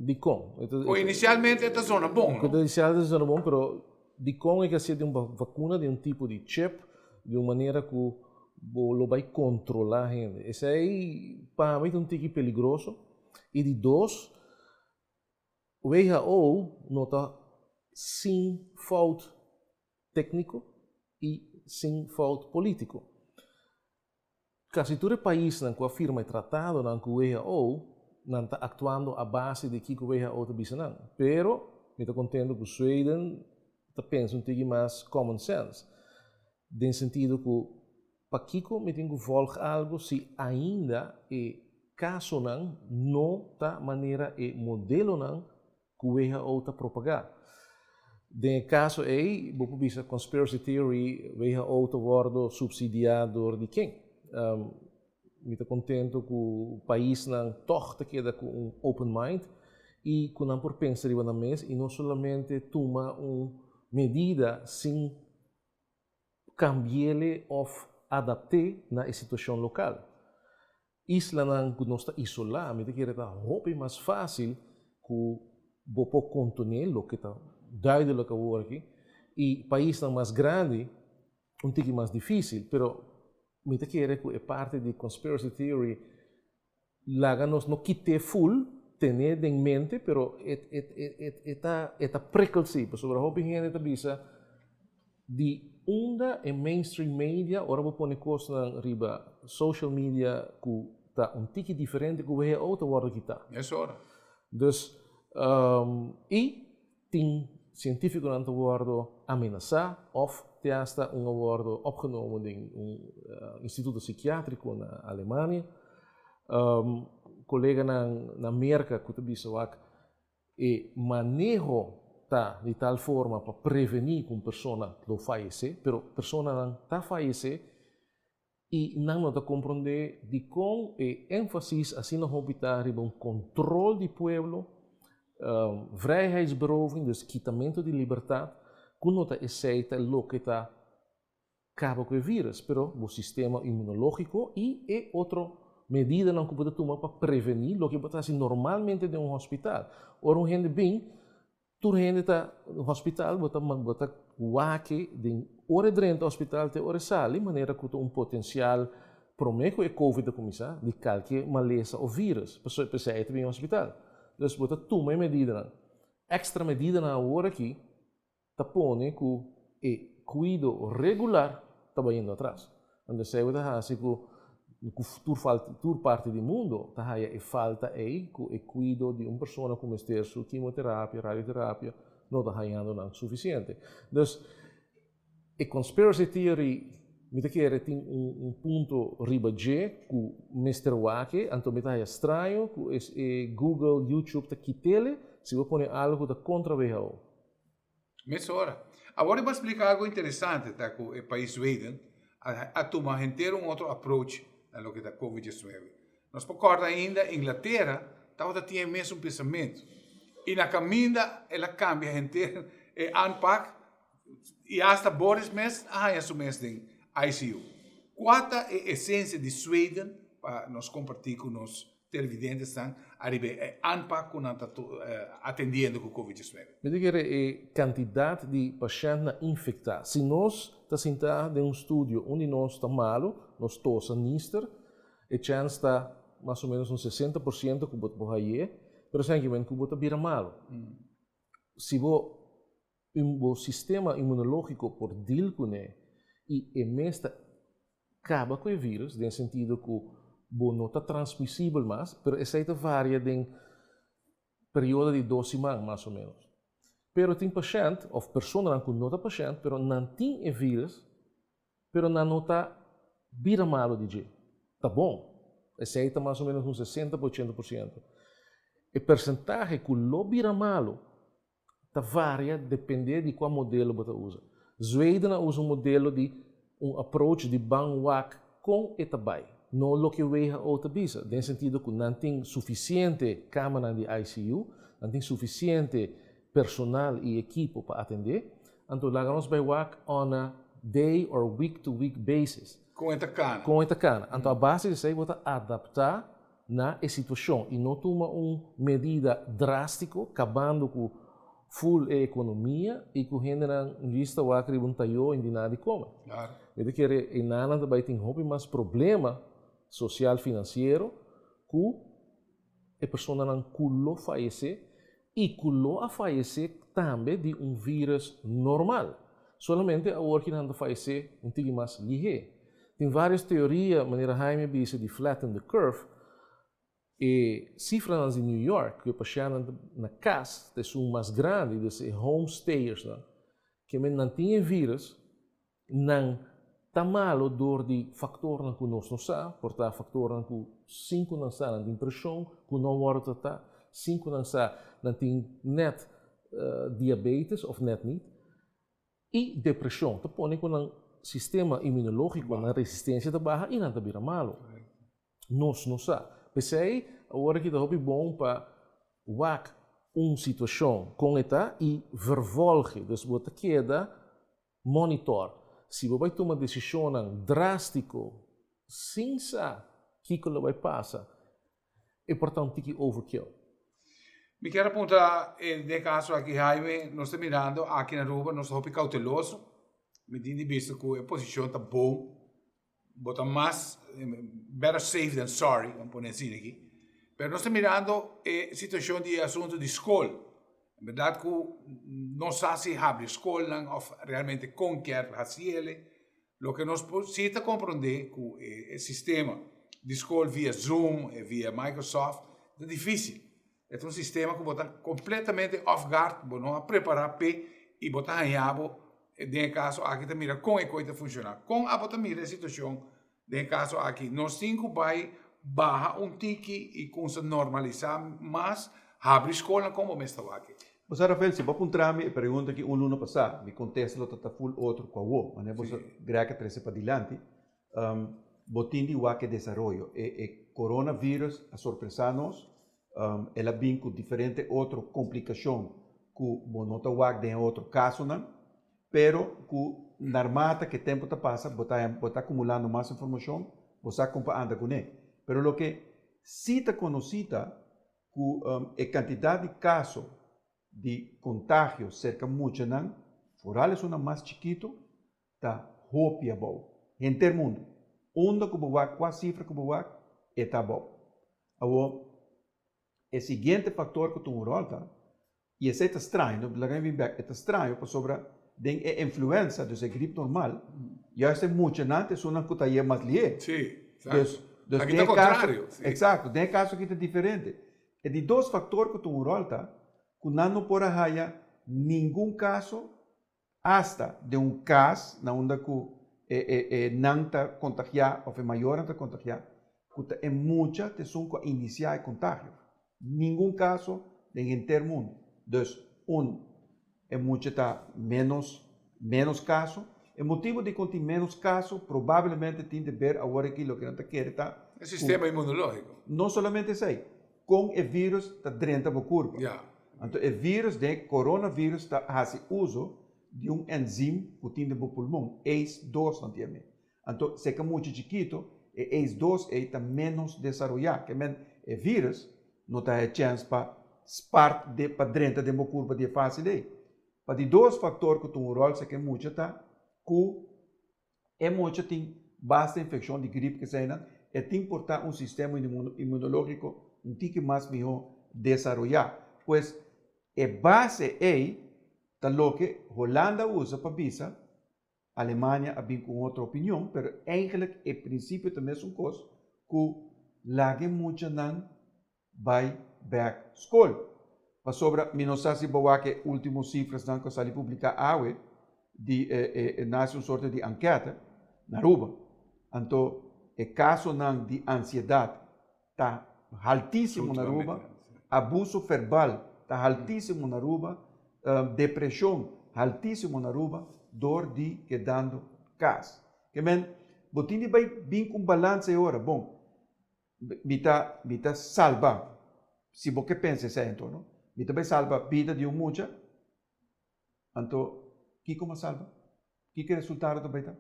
Dikon? Ku inisialmente e ta zona bon, no? Ku inisialmente ta zona bon, pero dikon e ke hasié di un vakuna di un tipo di chip, di un manera ku bo lo bai kontrolá hende? Esei pa mi ta un tiki peligroso. I di dos, WHO no ta sin fout tékniko i sin fout polítiko. Kasi tur e paisnan ku a firma e tratadonan ku WHO, nan ta aktuando a base di kiko WHO ta bisa nan. Pero mi ta kontento ku Sweden ta pensa un tiki mas common sense, den sentido ku pakiko mi tin ku volg algu si ainda e kasonan no ta manera e modelonan ku WHO ta propagá. Den e kaso ei, bo por bisa conspiracy theory, WHO ta wòrdu supsidiá dor di ken? Mi ta contento cu paisnan toch ta keda cu un open mind y cu nan por pensa riba nan mes y no solamente tuma un medida sin cambiele of adapte na e situacion local. Islanan cu nos ta isola, mi ta kere ta hopi mas facil cu bo por contene loke ta duidelijk awor aki y paisnan mas grandi un tiki mas dificil, pero mi ta kere cu e parti di conspiracy theory laga nos no kite full, tene den mente, pero e e e ta e ta prikkel si, pasobra hopi hende ta bisa di unda e mainstream media ora bo pone cosnan riba social media cu ta un tiki diferente cu WHO ta wordo kita. Mesora. Dus y Tin cientificonan ta wordo amenaza of te hasta un a wordo opgenomen den un instituto psikiatrico na Alemania. Coleganan na Merca cu ta bisa wak e maneho ta di tal forma pa preveni cu un persona lo fayece, pero personanan ta fayece y nan no ta comprende dicon e enfasis asina hopi ta riba un control di pueblo, vrijheidsberoving, dus kitamento di libertad, cu no ta esey ta loke ta caba cu e virus, pero bo sistema inmunologico y e otro medidanan cu bo ta tuma pa preveni loke bo ta haci normalmente den un hospital. Ora un hende bin, Tur hende ta hospital, bo ta bo ta wak den ora e drenta hospital te ora e sali, manera ku ta un potensial promé ku e covid a kuminsá di kalke malesa òf vírus, pasobra p'esei e ta bin hospital. Dus bo ta tuma e medidanan. Èkstra medidanan awor aki ta pone ku e kuido regular ta bayendo atras. Anto esei bo ta hasi ku ku tur falta tur parti di mundo ta haya e falta ei ku e kuido di un persona ku mester su kimoterapia, radioterapia no ta hayando nan sufisiente. Dus e conspiracy theory mi ta kere tin un un punto riba dje ku mester wak e, anto mi ta haya straño ku es e Google, YouTube ta kitele si bo pone algo ku ta kontra WHO. Mesora. Awor e bo a splika algo interesante ta ku e pais Zweden a tuma henter un otro approach na loke ta Covid diesnuebe. Nos por kòrda ainda Inglatera tabata tin e mesun pensamentu i na kaminda el a kambia henter e aanpak i asta Boris mes a haña su mes den ICU. Kua ta e esensia di Zweden pa nos kompartí ku nos Televidentesnan ariba e aanpak ku nan ta atendiendo ku Covid diesnuebe. Mi ta kere e kantidat di pashèntnan infektá. Si nos ta sintá den un studio un di nos ta malu, nos tosa nister, e chèns ta mas o ménos un 60% ku bo ta por hay'é, pero esaki ku bo ta bira malu. Si bo bo sistema inmunológiko por deal kuné i e mes ta kaba ku e vírus den sentido ku bo no ta transmisibel mas, pero esei ta varia den periodo di dos siman mas o ménos. Pero tin pashènt òf personanan ku no ta pashènt pero nan tin e vírus pero nan no ta bira malu di dje. Ta bon. Esei ta mas o ménos un 60 pa 80%. E persentahe ku lo bira malu Ta varia depende di kua modelo bo ta usa. Zweden a usa un modelo di un approach di ban wak kon e ta bai, no loke WHO ta bisa, den sentido ku nan tin sufisiente kamanan di ICU, nan tin sufisiente personal i ekipo pa atendé, anto laga nos bai wak on a day or week to week basis. Kon e ta kana. Kon e ta kana. Anto a base di esei bo ta adaptá na e situashon i no tuma un medida drástiko kabando ku ful e ekonomia i ku hendenan djis ta wak riba un tayó i di nada di kome. Mi ta kere e nannan ta bai tin hopi mas problema sosial finansiero ku e personanan ku lo fayesé i ku lo a fayesé tambe di un vírus normal. Solamente awor ki nan ta fayesé un tiki mas lihé. Tin vários teoria, manera Jaime a bisa di flatten the curve, e sifranan di New York ku e pashèntnan ta na kas ta esun mas grandi, dus e home stayersnan, ke men nan tin e vírus, Nan ta malo dor di faktornan ku nos no sa, por ta faktornan ku sin ku nan sa nan tin preshon ku no wòrdu tratá, sin ku nan sa nan tin nèt diabetes òf nèt nit, i depreshon ta pone ku nan sistema imunológiko, nan resistensia ta baha i nan ta bira malo. Nos no sa. P'esei awor aki ta hopi bon pa wak un situashon kon e ta i vervolg e. Dus bo ta keda monitor. Si bo bai tuma desishonnan drástiko sin sa kiko lo bai pasa, e por ta un tiki overkill. Mi kier a puntra den e kaso aki Jaime, nos ta mirando aki na Aruba nos ta hopi kauteloso, mi tin di bista ku e posishon ta bon, bo ta mas better safe than sorry, bo pone asina aki, pero nos ta mirando e situacion di e asunto di school, en berdad cu no sa si habri schoolnan of realmente con kier haci ele, loke nos por si ta comprende cu e sistema di school via zoom, via Microsoft, ta dificil, E ta un sistema ku bo ta kompletamente off guard, bo no a prepará p'e i bo ta haña bo den e kaso aki ta mira kon e koi ta funshoná. Kon abo ta mira e situashon den e kaso aki? Nos tin ku bai baha un tiki i kumsa normalisá mas, habri skolnan kon bo mes ta wak? Bo sa Rafael, si bo a puntra mi e pregunta aki un luna pasá, mi kontesta lo ta ta ful otro ku awo. Manera bo sa Greg a trese padilanti, bo tin di wak e desaroyo. E coronavirus a sorpresá nos, El a bin ku diferente otro komplikashon ku bo no ta wak den e otro kasonan, pero ku narmata ku e tempu ta pasa bo ta bo ta akumulando mas informashon, bo sa kon pa anda kuné. Pero loke si ta konosí ta ku e kantidat di kaso di kontagio serka muchanan, foral esunnan mas chikitu, ta hopi abou. Henter mundu. Unda ku bo wak, kua sifra ku bo wak, e ta abou. Awor, e siguiente faktor ku tuma un ròl ta, i esei ta straño, no laga mi bin bèk, e ta straño pasobra den e influensa, dus e grip normal, juist e muchanan ta esunnan ku ta haye mas lié. Sí, exacto. Dus, dus Aki den ta e kaso, kontrario, sí. Exacto, den e kaso aki ta diferente. E di dos faktor ku tuma un ròl ta, ku nan no por a haya ningun kaso Asta den un kas na unda ku e e nan ta kontagiá òf e mayornan ta kontagiá, ku ta e mucha ta esun ku a inisiá e kontagio. Ningun kaso den henter mundu. Dus, un, e mucha ta ménos ménos kaso. E motibu dikon tin ménos kaso probablemente tin di ber awor aki loke nan ta kere ta E sistema inmunológiko. No solamente esei, kon e vírus ta drenta bo kurpa. Anto e vírus den e coronavirus ta hasi uso di un enzim ku tin den bo pulmon, ACE dos nan ta yam'é. Anto si e ka mucha chikito, e ACE dos ei ta ménos desaroyá, ke men e vírus no ta haña chèns pa spart de pa drenta den bo kurpa di e fásil ei. Pa di dos faktor ku tuma un ròl si ke mucha ta ku E mocha tin basta infekshon di grip keseinan, e tin por ta un sistema inmunológiko un tiki mas mihó desaroyá. Pues e base ei ta loke Holanda a usa pa bisa, Alemania a bin ku un otro opinion, pero eigenlijk e prinsipio ta mesun kos ku laga e muchanan bai bek skol. Pasobra mi no sa si bo wak e ultimo sifrasnan ku a sali publiká awe di e e nasi un sorte di ankete na Aruba. Anto e kasonan di ansiedat ta haltisimo na Aruba, abuso verbal ta haltisimo na Aruba, depreshon haltisimo na Aruba dor di kedando kas. Ke men bo tin di bai bin ku un balansa e ora, bon, Mi ta, mi ta salba, si bo ke pensa esei anto, no? Mi ta bai salba bida di un mucha, anto kiko m'a salba? Kiko e resultado ta bai ta?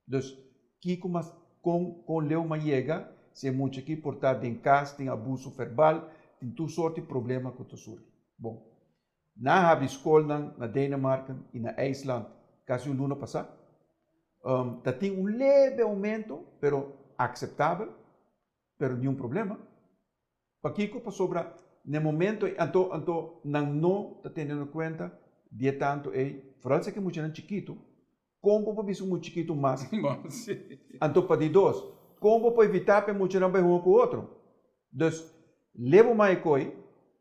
Dus, kiko m'a, kon, kon leu m'a yega si e mucha aki por ta den kas, tin abuso verbal, tin tur sorti problema ku ta surgi. Bon, Nan a habri skolnan na Denemarken i na IJsland kasi un luna pasá. Ta tin un leve oumento, pero akseptabel, pero niun problema. Pakiko? Pasobra na e momento ei, anto anto nan no ta teniendo kuenta di e tantu ei, foral si e muchanan chikitu, kon bo por bisa un mucha chikitu mas? Anto pa di dos, kon bo por evitá pa e muchanan bai hunga ku otro? Dus, leba un mai koi,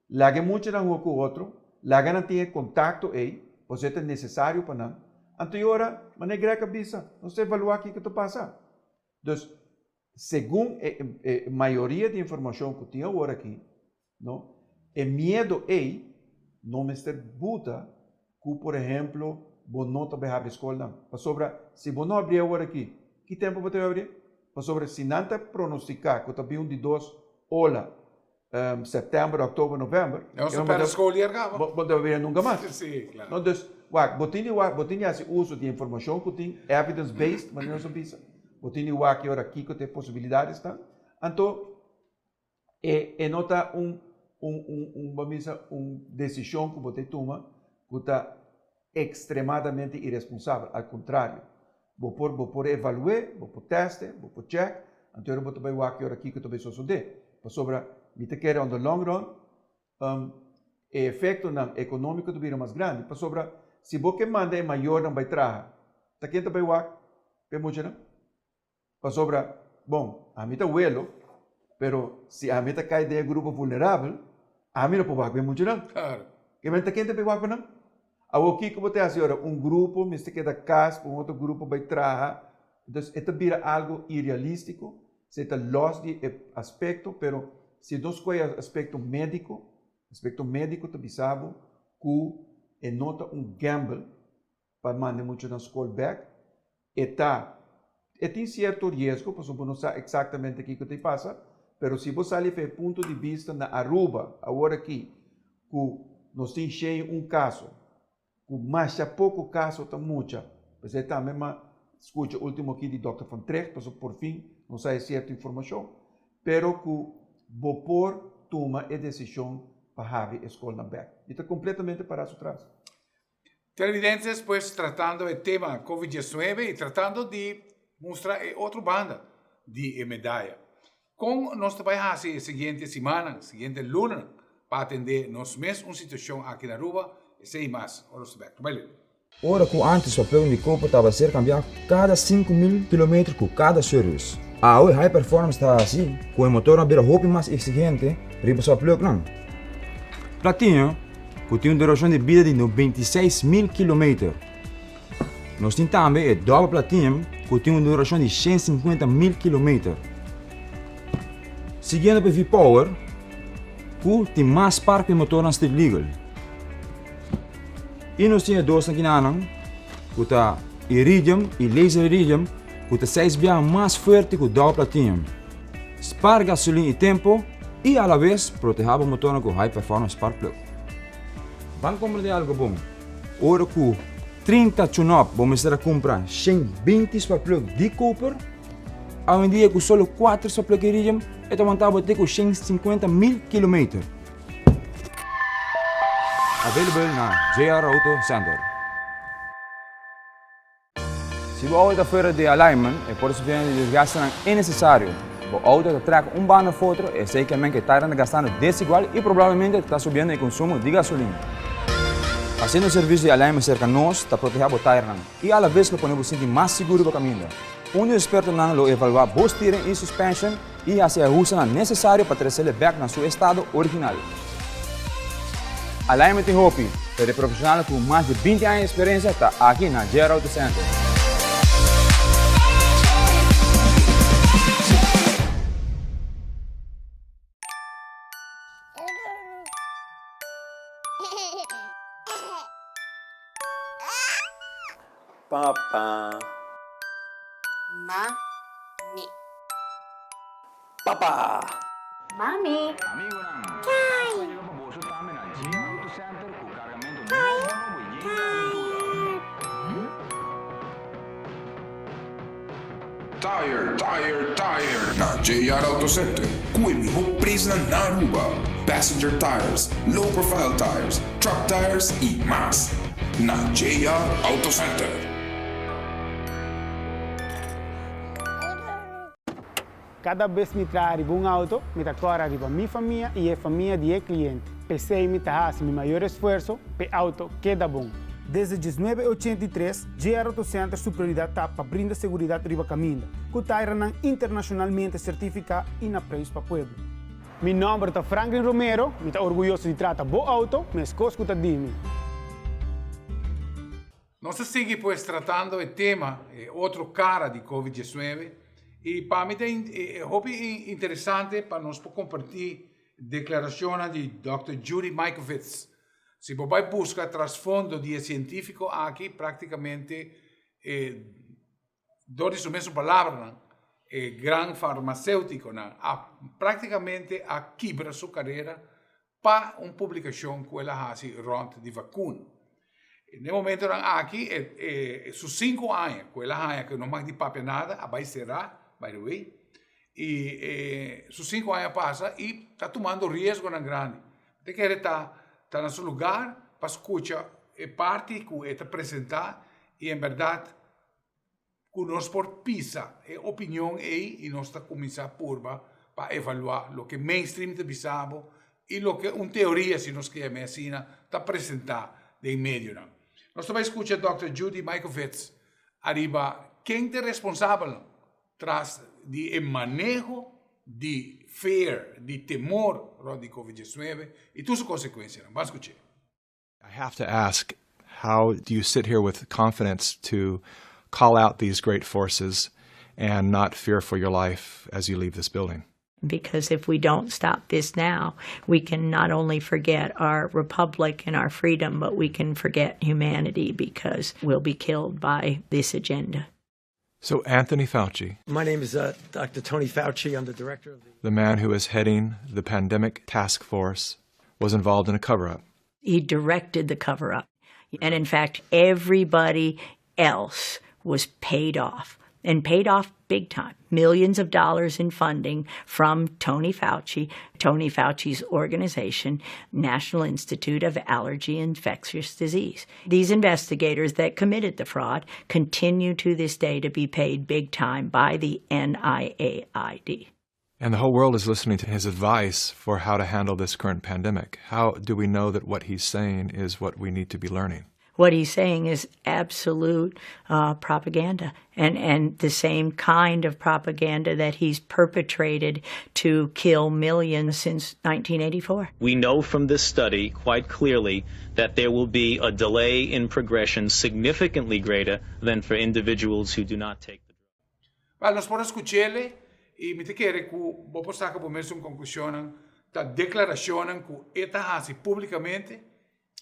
laga e muchanan hunga ku otro, laga nan tin e kontakto ei, pasobra e ta nesesario pa nan. Anto e ora, manera Greg a bisa, nos ta evaluá kiko ta pasa. Dus, segun e e mayoria di informashon ku tin awor aki, no, e miedo ei no mester buta ku, por ehemplo, bo no ta bai habri skolnan. Pasobra si bo no habri awor aki, ki tempu bo ta bai habri? Pasobra si nan ta pronostica cu ta bin un di dos ola september, october, november. Nos ta perde school hier caba. Bo no ta bira nunca mas. Sí, claro. No, dus, wak, bo tin di wak, bo tin di haci uso di informacion cu tin evidence based, manera nos a bisa. Bo tin di wak e ora kico ta e posibilidades ta. Anto, e e no ta un un un un bo a bisa un decision cu bo ta tuma cu ta extremadamente iresponsabel, al contrario, bo por bo por evalu'e, bo por test'e, bo por check, anto ora bo ta bay wak e ora kico ta bay sosode, pasobra mi ta kere on the long run e efectonan economico ta bira mas grandi, pasobra si bo ke manda e mayornan bay traha, ta ken ta bay wak p'e muchanan? Pasobra, bon, ami ta welo, pero si ami ta kai den e grupo vulnerabel, ami no por wak pa e muchanan. Claro. Ke men ta ken ta bai wak pa nan? Awor kiko bo ta hasi ora un grupo mester keda kas pa un otro grupo bai traha? Entonces e ta bira algo irealístiko, si ta los di e aspekto, pero si nos kohe e aspekto médiko, aspekto médiko ta bisa bo ku e no ta un gamble pa manda e muchanan skol bek, E ta, e tin cierto riesgo pasobra bo no sa exactamente kico ta pasa, pero si bo sali for e punto di bista na Aruba awor aki cu nos tin 101 caso, cu masha poco caso ta mucha, p'esey tambe m'a scucha ultimo aki di Dokter Van Trigt pasobra por fin nos haya cierto informacion, pero cu bo por tuma e decision pa habri e scolnan bek. Mi ta completamente para su tras. Televidentes, pues tratando e tema Covid 19 y tratando di mustra e otro banda di e medaya. Con nos ta bay haci e siguiente simannan, siguiente lunanan pa atende nos mes un situacion aki na Aruba, esey y mas ora nos ta bek. Ta bay leu. Ora ku ántes papel di koper tabata ser kambiá kada 5000 kilometer ku kada service. Awe High Performance ta hasi ku e motornan bira hopi mas eksigente riba su plugnan. Platinum ku tin un durashon di bida di 96.000 kilometer. Nos tin tambe e dòbel platinum ku tin un durashon di 150.000 kilometer. Siguiendo pa e V-Power ku tin mas spark pa e motornan street legal. I nos tin e dos nakinanan ku ta iridium i laser iridium ku ta seis biaha mas fuerte ku dòbel platinum. Spar gasolin i tempo i alabes protehá bo motornan ku high performance spark plug. Ban komprendé algo bon, ora ku 30 tune-up bo mester a kumpra 120 spark plug di koper, awendia ku solo 4 spark plug iridium e ta wanta bo te ku 150 mil kilometer. Available na JR Auto Center. Si bo auto ta fuera di alignment, e por sufriendo di desgastenan inecesario. Bo auto ta trek un banda of otro, esey ke men ke tairan ta gastando desigual y probablemente ta subiendo e consumo di gasolina. Haciendo servicio di alignment cerca nos ta proteha bo tairnan y a la vez lo pone bo sinti mas sigur riba caminda. Un di expertonan lo evalua bo steering y suspension y haci e ahustenan necesario pa trecele bek na su estado original. Alignment tin hopi, pero e profesionalnan cu mas di 20 aña di experiencia ta aki na JR Auto Center. Papa. Mami. Papa. Mami. Kai. Tire, tire, tire na JR Auto Center cu e miho prijsnan na Aruba. Passenger tires, low profile tires, truck tires y mas. Na JR Auto Center. Kada bes mi traha riba un auto, mi ta kòrda riba mi famia i e famia di e kliente. P'esei mi ta hasi mi mayor esfuerso p'e auto keda bon. Desde 1983, JR Auto Center su prioridat ta pa brinda seguridat riba kaminda, ku tairanan internashonalmente sertifiká i na preis pa pueblo. Mi nòmber ta Franklin Romero, mi ta orguyoso di trata bo auto meskos ku ta di mi. Nos ta sigui pues tratando e tema, e otro cara di Covid 19, y pa mi ta hopi interesante pa nos por comparti declaracionnan di Dòkter Judy Mikovits. Si bo bay busca trasfondo di e cientifico aki, practicamente e dor di su mesun palabranan. E gran farmacéuticonan a prácticamente a kibra su carera pa un publicacion cu el a haci rond di vacuna. Na e momentonan aki e su cinco aña cu el a haña cu no mag di papia nada a bay cera, by the way, y e su cinco aña a pasa y ta tumando riesgonan grandi. Ta kere ta ta na su lugar pa scucha e parti cu e ta presenta y en berdad ku nos por pisa e opinion ei i nos ta kuminsá purba pa evaluá loke mainstream ta bisa bo i loke un teoria, si nos ke yam'é asina, ta presentá den medionan. Nos ta bai skucha Dòkter Judy Mikovits ariba ken ta e responsabelnan tras di e maneho di fear, di temor rònt di Covid diesnuebe i tur su konsekuensianan. Ban skuch'é. I have to ask, how do you sit here with confidence to call out these great forces and not fear for your life as you leave this building? Because if we don't stop this now, we can not only forget our republic and our freedom, but we can forget humanity because we'll be killed by this agenda. So Anthony Fauci. My name is uh, Dr. Tony Fauci. I'm the director of the. The man who is heading the pandemic task force was involved in a cover up. He directed the cover up. And in fact, everybody else was paid off and paid off big time. Millions of dollars in funding from Tony Fauci, Tony Fauci's organization, National Institute of Allergy and Infectious Disease. These investigators that committed the fraud continue to this day to be paid big time by the NIAID. And the whole world is listening to his advice for how to handle this current pandemic. How do we know that what he's saying is what we need to be learning? What he's saying is absolute uh, propaganda and, and the same kind of propaganda that he's perpetrated to kill millions since 1984. We know from this study quite clearly that there will be a delay in progression significantly greater than for individuals who do not take the drug. Wel, nos por a scuch'ele y mi ta kere cu bo por saca bo mesun conclusionnan. Ta declaracionnan cu e ta haci publicamente.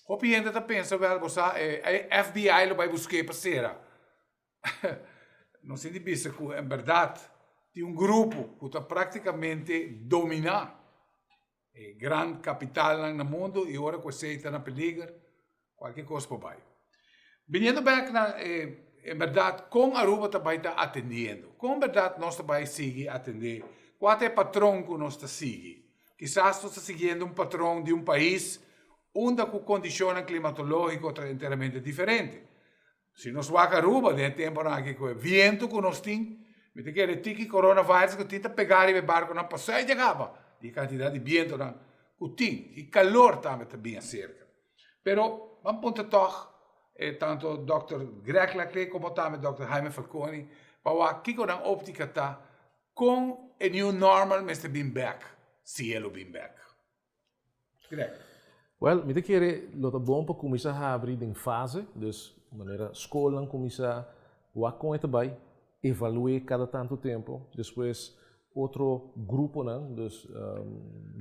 Hopi hende ta pensa, wel, bo sa, e FBI lo bay busqu'e pa cera. Nos tin di bisa cu en berdad tin un grupo cu ta practicamente domina e gran capitalnan na mundo y ora cu esey ta na peliger, cualkier cos por bay. Biniendo bek na e en berdad con Aruba ta bay ta atendiendo, con en berdad nos ta bay sigui atende, cua ta e patron cu nos ta sigui? Kisas nos ta siguiendo un patron di un pais unda cu condicionnan climatologico ta enteramente diferente. Si nos wak Aruba den e temponan aki cu e viento cu nos tin, mi ta kere tiki coronavirus cu tin ta pega riba e barconan pasá y dja caba di e cantidad di bientonan cu tin y calor tambe ta bin acerca. Pero ban puntra tog e tanto Dòkter Greg Laclé como tambe Dòkter Jaime Falconi pa wak kico nan optica ta con e new normal mester bin bek, si e lo bin bek. Greg. Wel, mi ta kere lo ta bon pa kuminsá habri den fase, dus manera skolnan kuminsá wak kon e ta bai, evalu'é kada tantu tempu, despues otro gruponan, dus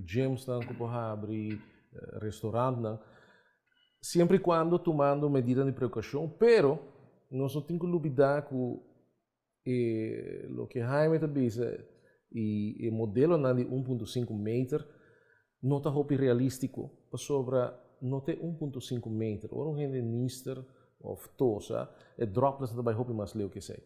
gymsnan ku por habri, restaurantnan, siempre y cuando tumando medidanan di prekoushon, pero nos no tin ku lubidá ku E loke Jaime ta bisa y e modelonan di un punto sinku meter no ta hopi realistico pasobra no ta e un punto sinku meter. Ora un hende nister of tosa e droplets ta bay hopi mas leu ke esey.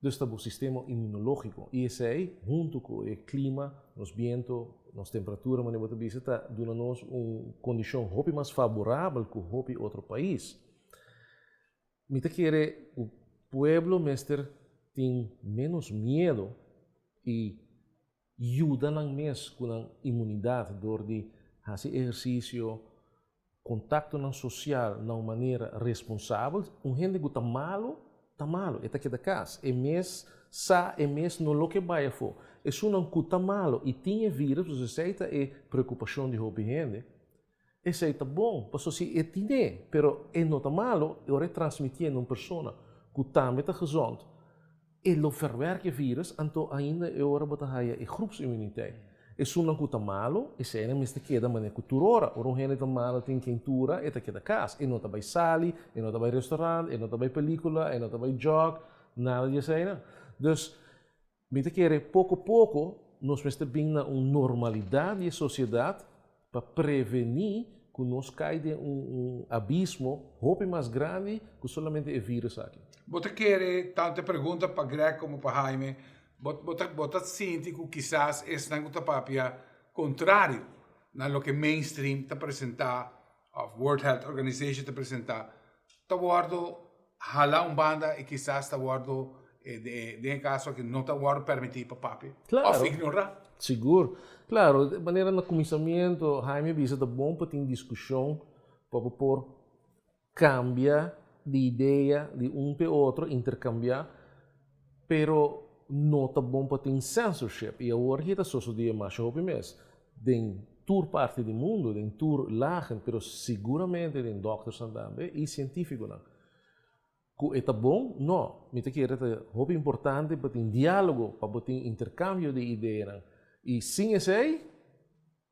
Dus ta bo sistema inmunologico y esey hunto cu e clima, nos biento, nos temperatura manera bo ta bisa ta duna nos un condicion hopi mas faborabel cu hopi otro pais. Mi ta kere ku pueblo mester tin menos miedo i yuda nan mes ku nan imunidat dor di hasi ehersisio, kontaktonan sosial na un manera responsabel. Un hende ku ta malu, ta malu, e ta keda kas. E mes sa, e mes no lo ke bai afó. Esunnan ku ta malu i tin e virus, pues esei ta e preokupashon di hopi hende. Esei ta bon, pasobra si e tin'é, pero e no ta malo, e ora e transmitié na un persona ku tambe ta gezond, e lo verwerk e virus, anto ainda e ora bo ta haya e groepsimmuniteit. Esunnan ku ta malo, eseinan mester keda manera ku tur ora. Ora un hende ta malo tin keintura, e ta keda kas, e no ta bai sali, e no ta bai restaurant, e no ta bai pelikula, e no ta bai jog, nada di eseinan. Dus. Mi ta kere poko poko nos mester bin na un normalidat di e sosiedat pa prevení ku nos kai den un abismo hopi mas grandi ku solamente e virus aki. Bo ta kere, tantu e pregunta pa Greg komo pa Jaime, bo bo ta bo ta sinti ku kisas esnan ku ta papia kontrario na loke mainstream ta presentá òf World Health Organization ta presentá ta wòrdu hala un banda i kisas ta wòrdu den e kaso aki no ta wòrdu permití pa papia òf ignorá. Sigur. Klaro, manera na kuminsamentu Jaime a bisa ta bon pa tin diskushon pa bo por kambia di idea di un p'e otro, interkambiá, pero no ta bon pa tin censorship i awor aki ta sosodé masha hopi mes den tur parti di mundu, den tur lagen, pero siguramente den dòktersnan tambe i sientífikonan. Ku e ta bon? No. Mi ta kere ta hopi importante pa tin diálogo, pa bo tin interkambio di ideanan. I sin esei,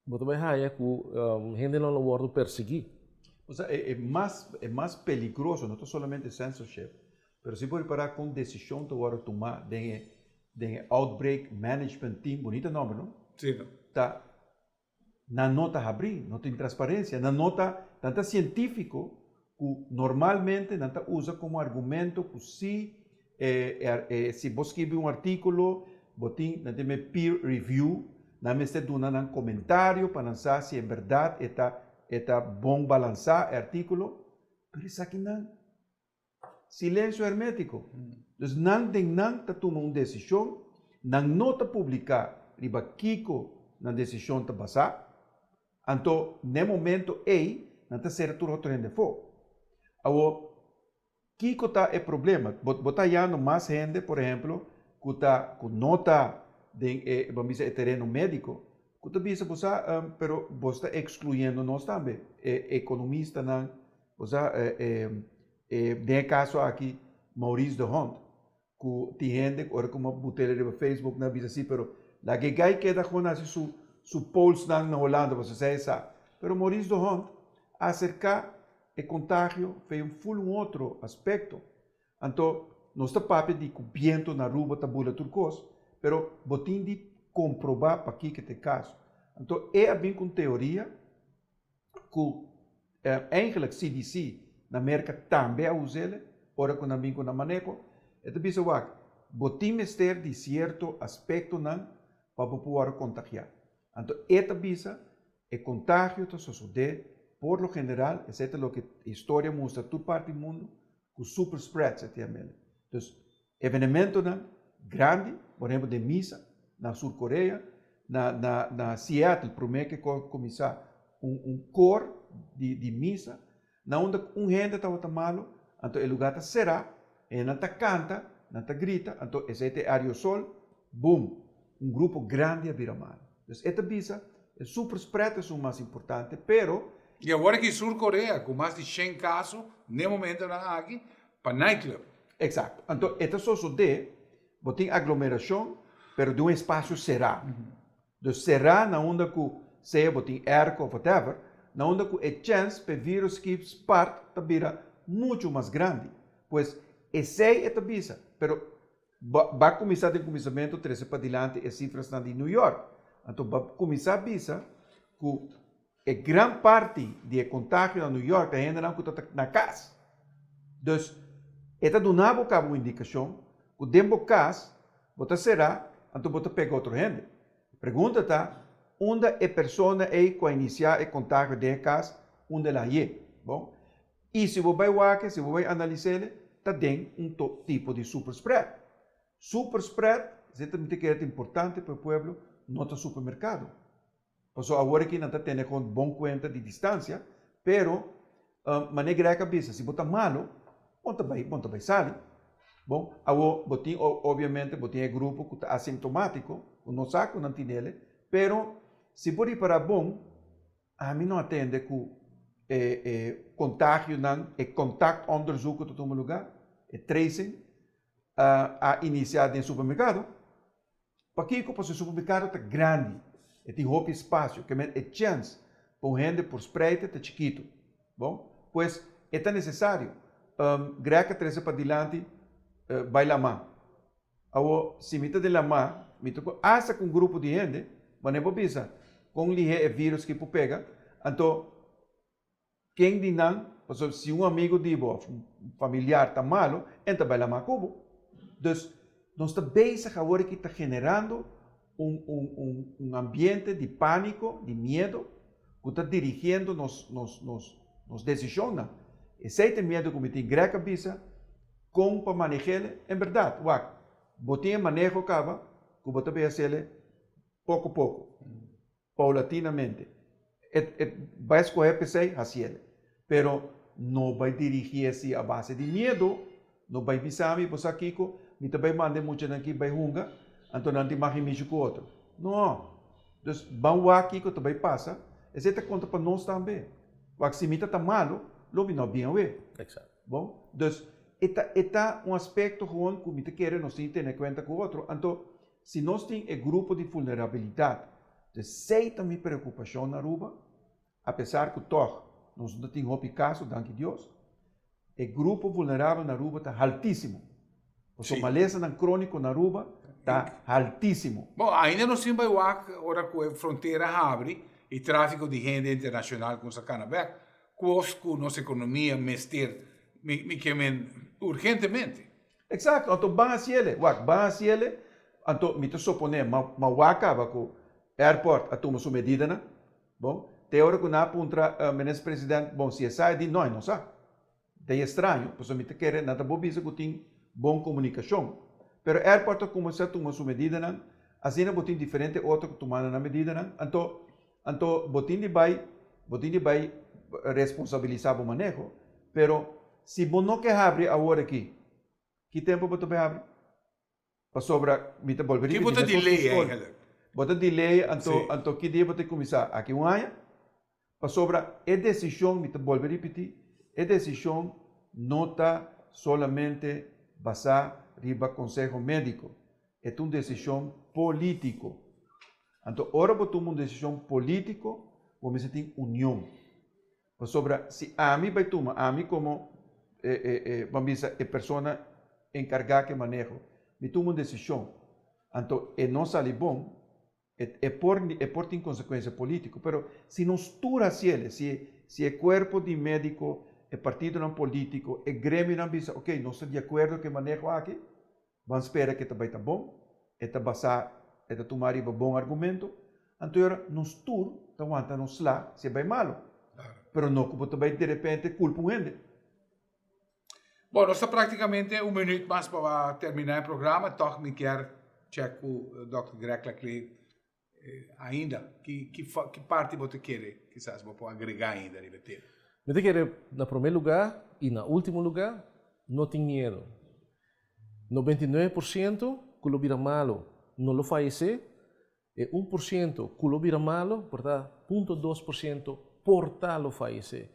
bo ta bai haña ku hendenan lo wòrdu persiguí. Osea, e mas e mas peligroso no ta solamente censorship, pero si bo ripará kon desishon ta wòrdu tumá den e den e outbreak management team, bunita nòmber no? Sí no. Ta nan no ta habrí, no tin transparencia, nan no ta nan ta sientífiko ku normalmente nan ta usa komo argumento ku si e e si bo skibi un artíkulo bo tin nan tin peer review, nan mester duna nan komentario pa nan sa si en bèrdat e ta e ta bon balansá e artíkulo, pero esakinan Silencio hermético. Dus nan den nan ta tuma un desishon, nan no ta publiká riba kiko nan desishon ta basá, anto n'e momento ei nan ta sera tur otro hende afó. Awor, kiko ta e problema? Bo bo ta hayando mas hende, por ehemplo, ku ta ku no ta den e, bo a bisa, e tereno médiko, ku ta bisa bo sa, pero bo sta ekskluyendo nos tambe, e ekonomistanan, Bo sa, den e kaso aki Maurice de Hond, ku tin hende ku ora ku mi a but'el riba Facebook nan a bisa si, pero laga e gai keda gewoon hasi su su polsnan na Holanda pasobra esei e sa. Pero Maurice de Hond a aserká e kontagio fe un ful un otro aspekto. Anto nos ta papia di ku biento na Aruba ta bula tur kos, pero bo tin di komprobá pakiko ta e kaso. Anto e a bin ku un teoria ku Eigenlijk CDC na Merka tambe a us'el ora ku nan bin ku nan maneho. E ta bisa wak, bo tin mester di sierto aspektonan pa bo por wòrdu kontagiá. Anto e ta bisa e kontagio ta sosodé por lo general, esei ta loke historia mustra tur parti di mundu, ku super spreads e ta yam'el. Dus Evenementonan grandi, por ehempel den misa na Sur Korea, na na na Seattle prome ke kuminsá un un kor di di misa, na unda un hende tabata malo, anto e lugá ta será, e nan ta kanta, nan ta grita, anto esei ta e aerosol, bum, un grupo grandi a bira malo. Dus e ta bisa, e super spread esun mas importante, pero. I awor aki Sur Korea ku mas di shen kaso n'e momentonan aki pa nightclub. Exacto. Anto e ta sosodé, bo tin aglomeracion, pero den un espacio cerá. Dus cerá na unda cu sea bo tin airco of whatever, na unda cu e chens p'e virus keep spart ta bira mucho mas grandi. Pues esey e ta bisa, pero bo ba cuminsa den cuminsamento trece padilanti e cifrasnan di New York. Anto ba cuminsa bisa cu E gran parti di e kontagio na New York ta hendenan ku ta na kas. Dus, e ta duna bo kaba un indikashon ku den bo kas bo ta será anto bo ta pega otro hende. E pregunta ta, unda e persona ei ku a inisiá e kontagio den e kas, unda el a haye? Bon, i si bo bai wak-e, si bo bai analis'el, ta den un tipo di superspread. Superspread, esei ta mi ta kere ta importante pa e pueblo, no ta supermerkado. Pasobra awor aki nan ta tene kon bon kuenta di distansia, pero manera Greg a bisa, si bo ta malu, bo ta bai, bo ta bai sali. Bon, awor bo tin obviamente bo tin e grupo ku ta asimptomatiko, ku no sa ku nan tinele, pero si bo ripará bon, ami no a tende ku e e kontagionan, e kontaktonderzoek ku ta tuma lugá, e tracing, a inisiá den supermerkado. Pakiko? Pasobra e supermerkado ta grandi, e tin hopi espasio, ke men e chèns pa un hende por spreite ta chikitu. Bon, pues e ta nesesario. Greg a trese padilanti bai lamá. Awor, si mi ta den lamá, mi ta ku asta ku un grupo di hende, manera bo bisa, kon lihé e vírus ki por pega, anto ken di nan, pasobra si un amigu di bo òf un familiar ta malu, e ta bai lamá ku bo. Dus, nos ta bezig awor aki ta generando un un un un ambiente di pániko, di miedo, ku ta dirigiendo nos nos nos nos desishonnan. Esei ta e miedu ku mi tin. Greg a bisa, Kon pa maneh'ele? En bèrdat, wak, bo tin e maneho kaba ku bo ta bay hasiele poko poko, paulatinamente. E e bay skohe p'esei, hasiele. Pero no bay dirigié si a base di miedu, no bay bisa mi, bo sa kiko, mi ta bay manda e muchanan aki bay hunga, anto nan tin mas himishi ku otro. No! Dus ban wak kiko ta bay pasa, esei ta konta pa nos tambe. Wak, si mi ta ta malu, lo mi no bien awe. Bon, dus e ta e ta un aspecto gewoon cu mi ta kere nos tin tene cuenta cu otro. Anto, si nos tin e grupo di vulnerabilidad, dus esey ta mi preocupacion na Aruba, a pesar cu tog nos no ta tin hopi caso, danki Dios, e grupo vulnerabel na Aruba ta haltisimo. Pasobra malesanan cronico na Aruba ta haltisimo. Bon, ainda nos tin bay wak ora cu e frontera habri y trafico di hende internacional cuminsa cana bek. Kos ku nos ekonomia mester mi mi ke men urgentemente. Eksakto, anto ban hasiele, wak, ban hasiele, anto mi ta soponé, ma ma wak kaba ku airport a tuma su medidanan, bon, te ora ku nan a puntra minister president, bon, si e sa, e di no, e no sa. Ta e straño, pasobra mi ta kere nan ta bo bisa ku tin bon komunikashon. Pero airport a kuminsá tuma su medidanan, asina bo tin diferente otro ku tumando nan medidanan, anto anto bo tin di bai bo tin di bai responsabilisá bo maneho, pero si bo no ke habri awor aki, ki tempu bo ta bai habri? Pasobra mi ta bolbe Ki ripití bo ta meskos ku delay skol. eigenlijk? Bo ta delay anto Sí. anto ki dia bo ta kuminsá? Aki un aña? Pasobra e desishon, mi ta bolbe ripití, e desishon no ta solamente basá riba konseho médiko. E ta un desishon polítiko. Anto ora bo tuma un desishon polítiko, bo mester tin union. Pasobra si ami bai tuma, ami komo e e e ban bisa e persona enkargá ku e maneho, mi tuma un desishon, anto e no sali bon, e e por e por tin konsekuensia polítiko. Pero si nos tur hasiel, si si e kuerpo di médiko, e partidonan polítiko, e gremionan bisa oke nos ta di akuerdo ku e maneho aki, Ban spera ku e ta bai ta bon, e ta basá, e ta tumá riba bon argumento, anto e ora nos tur ta wanta nos sla si e bai malu. Pero no ku bo ta bai derepente kulpa un hende. Bon, nos ta práktikamente un minüt mas pa terminá e programa, tòg mi kier chèk ku dòkter Greg Laclé ainda. Ki ki ki parti bo ta kere kisas bo por agregá ainda riba e tema? Mi ta kere na promé lugá i na último lugá, no tin miedu. 99% ku lo bira malu no lo fayesé, e 1% ku lo bira malu por ta punto 2% por ta lo fayesé.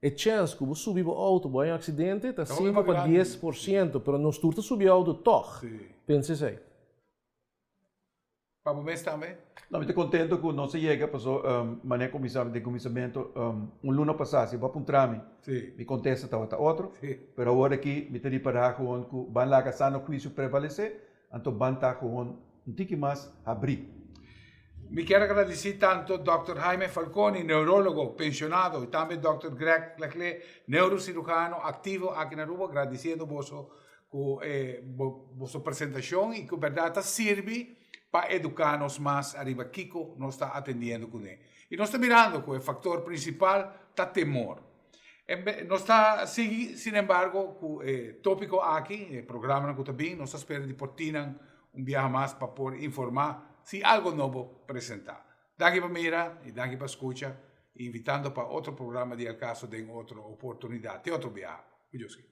E chèns ku bo subi bo outo bo haña un aksidente ta 5 pa 10%, pero nos tur ta subi outo tòg. Pensa esei. Pa bo mes tambe? No, mi ta contento cu nos a yega paso manera cuminsa den cuminsamento un luna pasa si bo a puntra mi, mi contesta tabata otro, pero awor aki mi ta ripara gewoon cu ban laga sano huicio prevalece, anto ban ta gewoon un tiki mas habri. Mi kier a gradici tanto Dòkter Jaime Falconi, neurologo pensionado, y tambe Dòkter Greg Laclé, neurocirujano activo aki na Aruba, gradiciendo boso Ku e boso presentashon i ku bèrdat ta sirbi pa eduká nos mas ariba kiko nos ta atendiendo kuné. I nos ta mirando ku e faktor prinsipal ta temor. Nos ta sigui sinembargo ku e tópiko aki, e programanan ku ta bin, nos ta spera di por tin nan un biaha mas pa por informá si algo nobo presentá. Danki pa mira i danki pa skucha i invitando pa otro programa di El Caso den otro oportunidat. Te otro biaha. Ku Dios kere.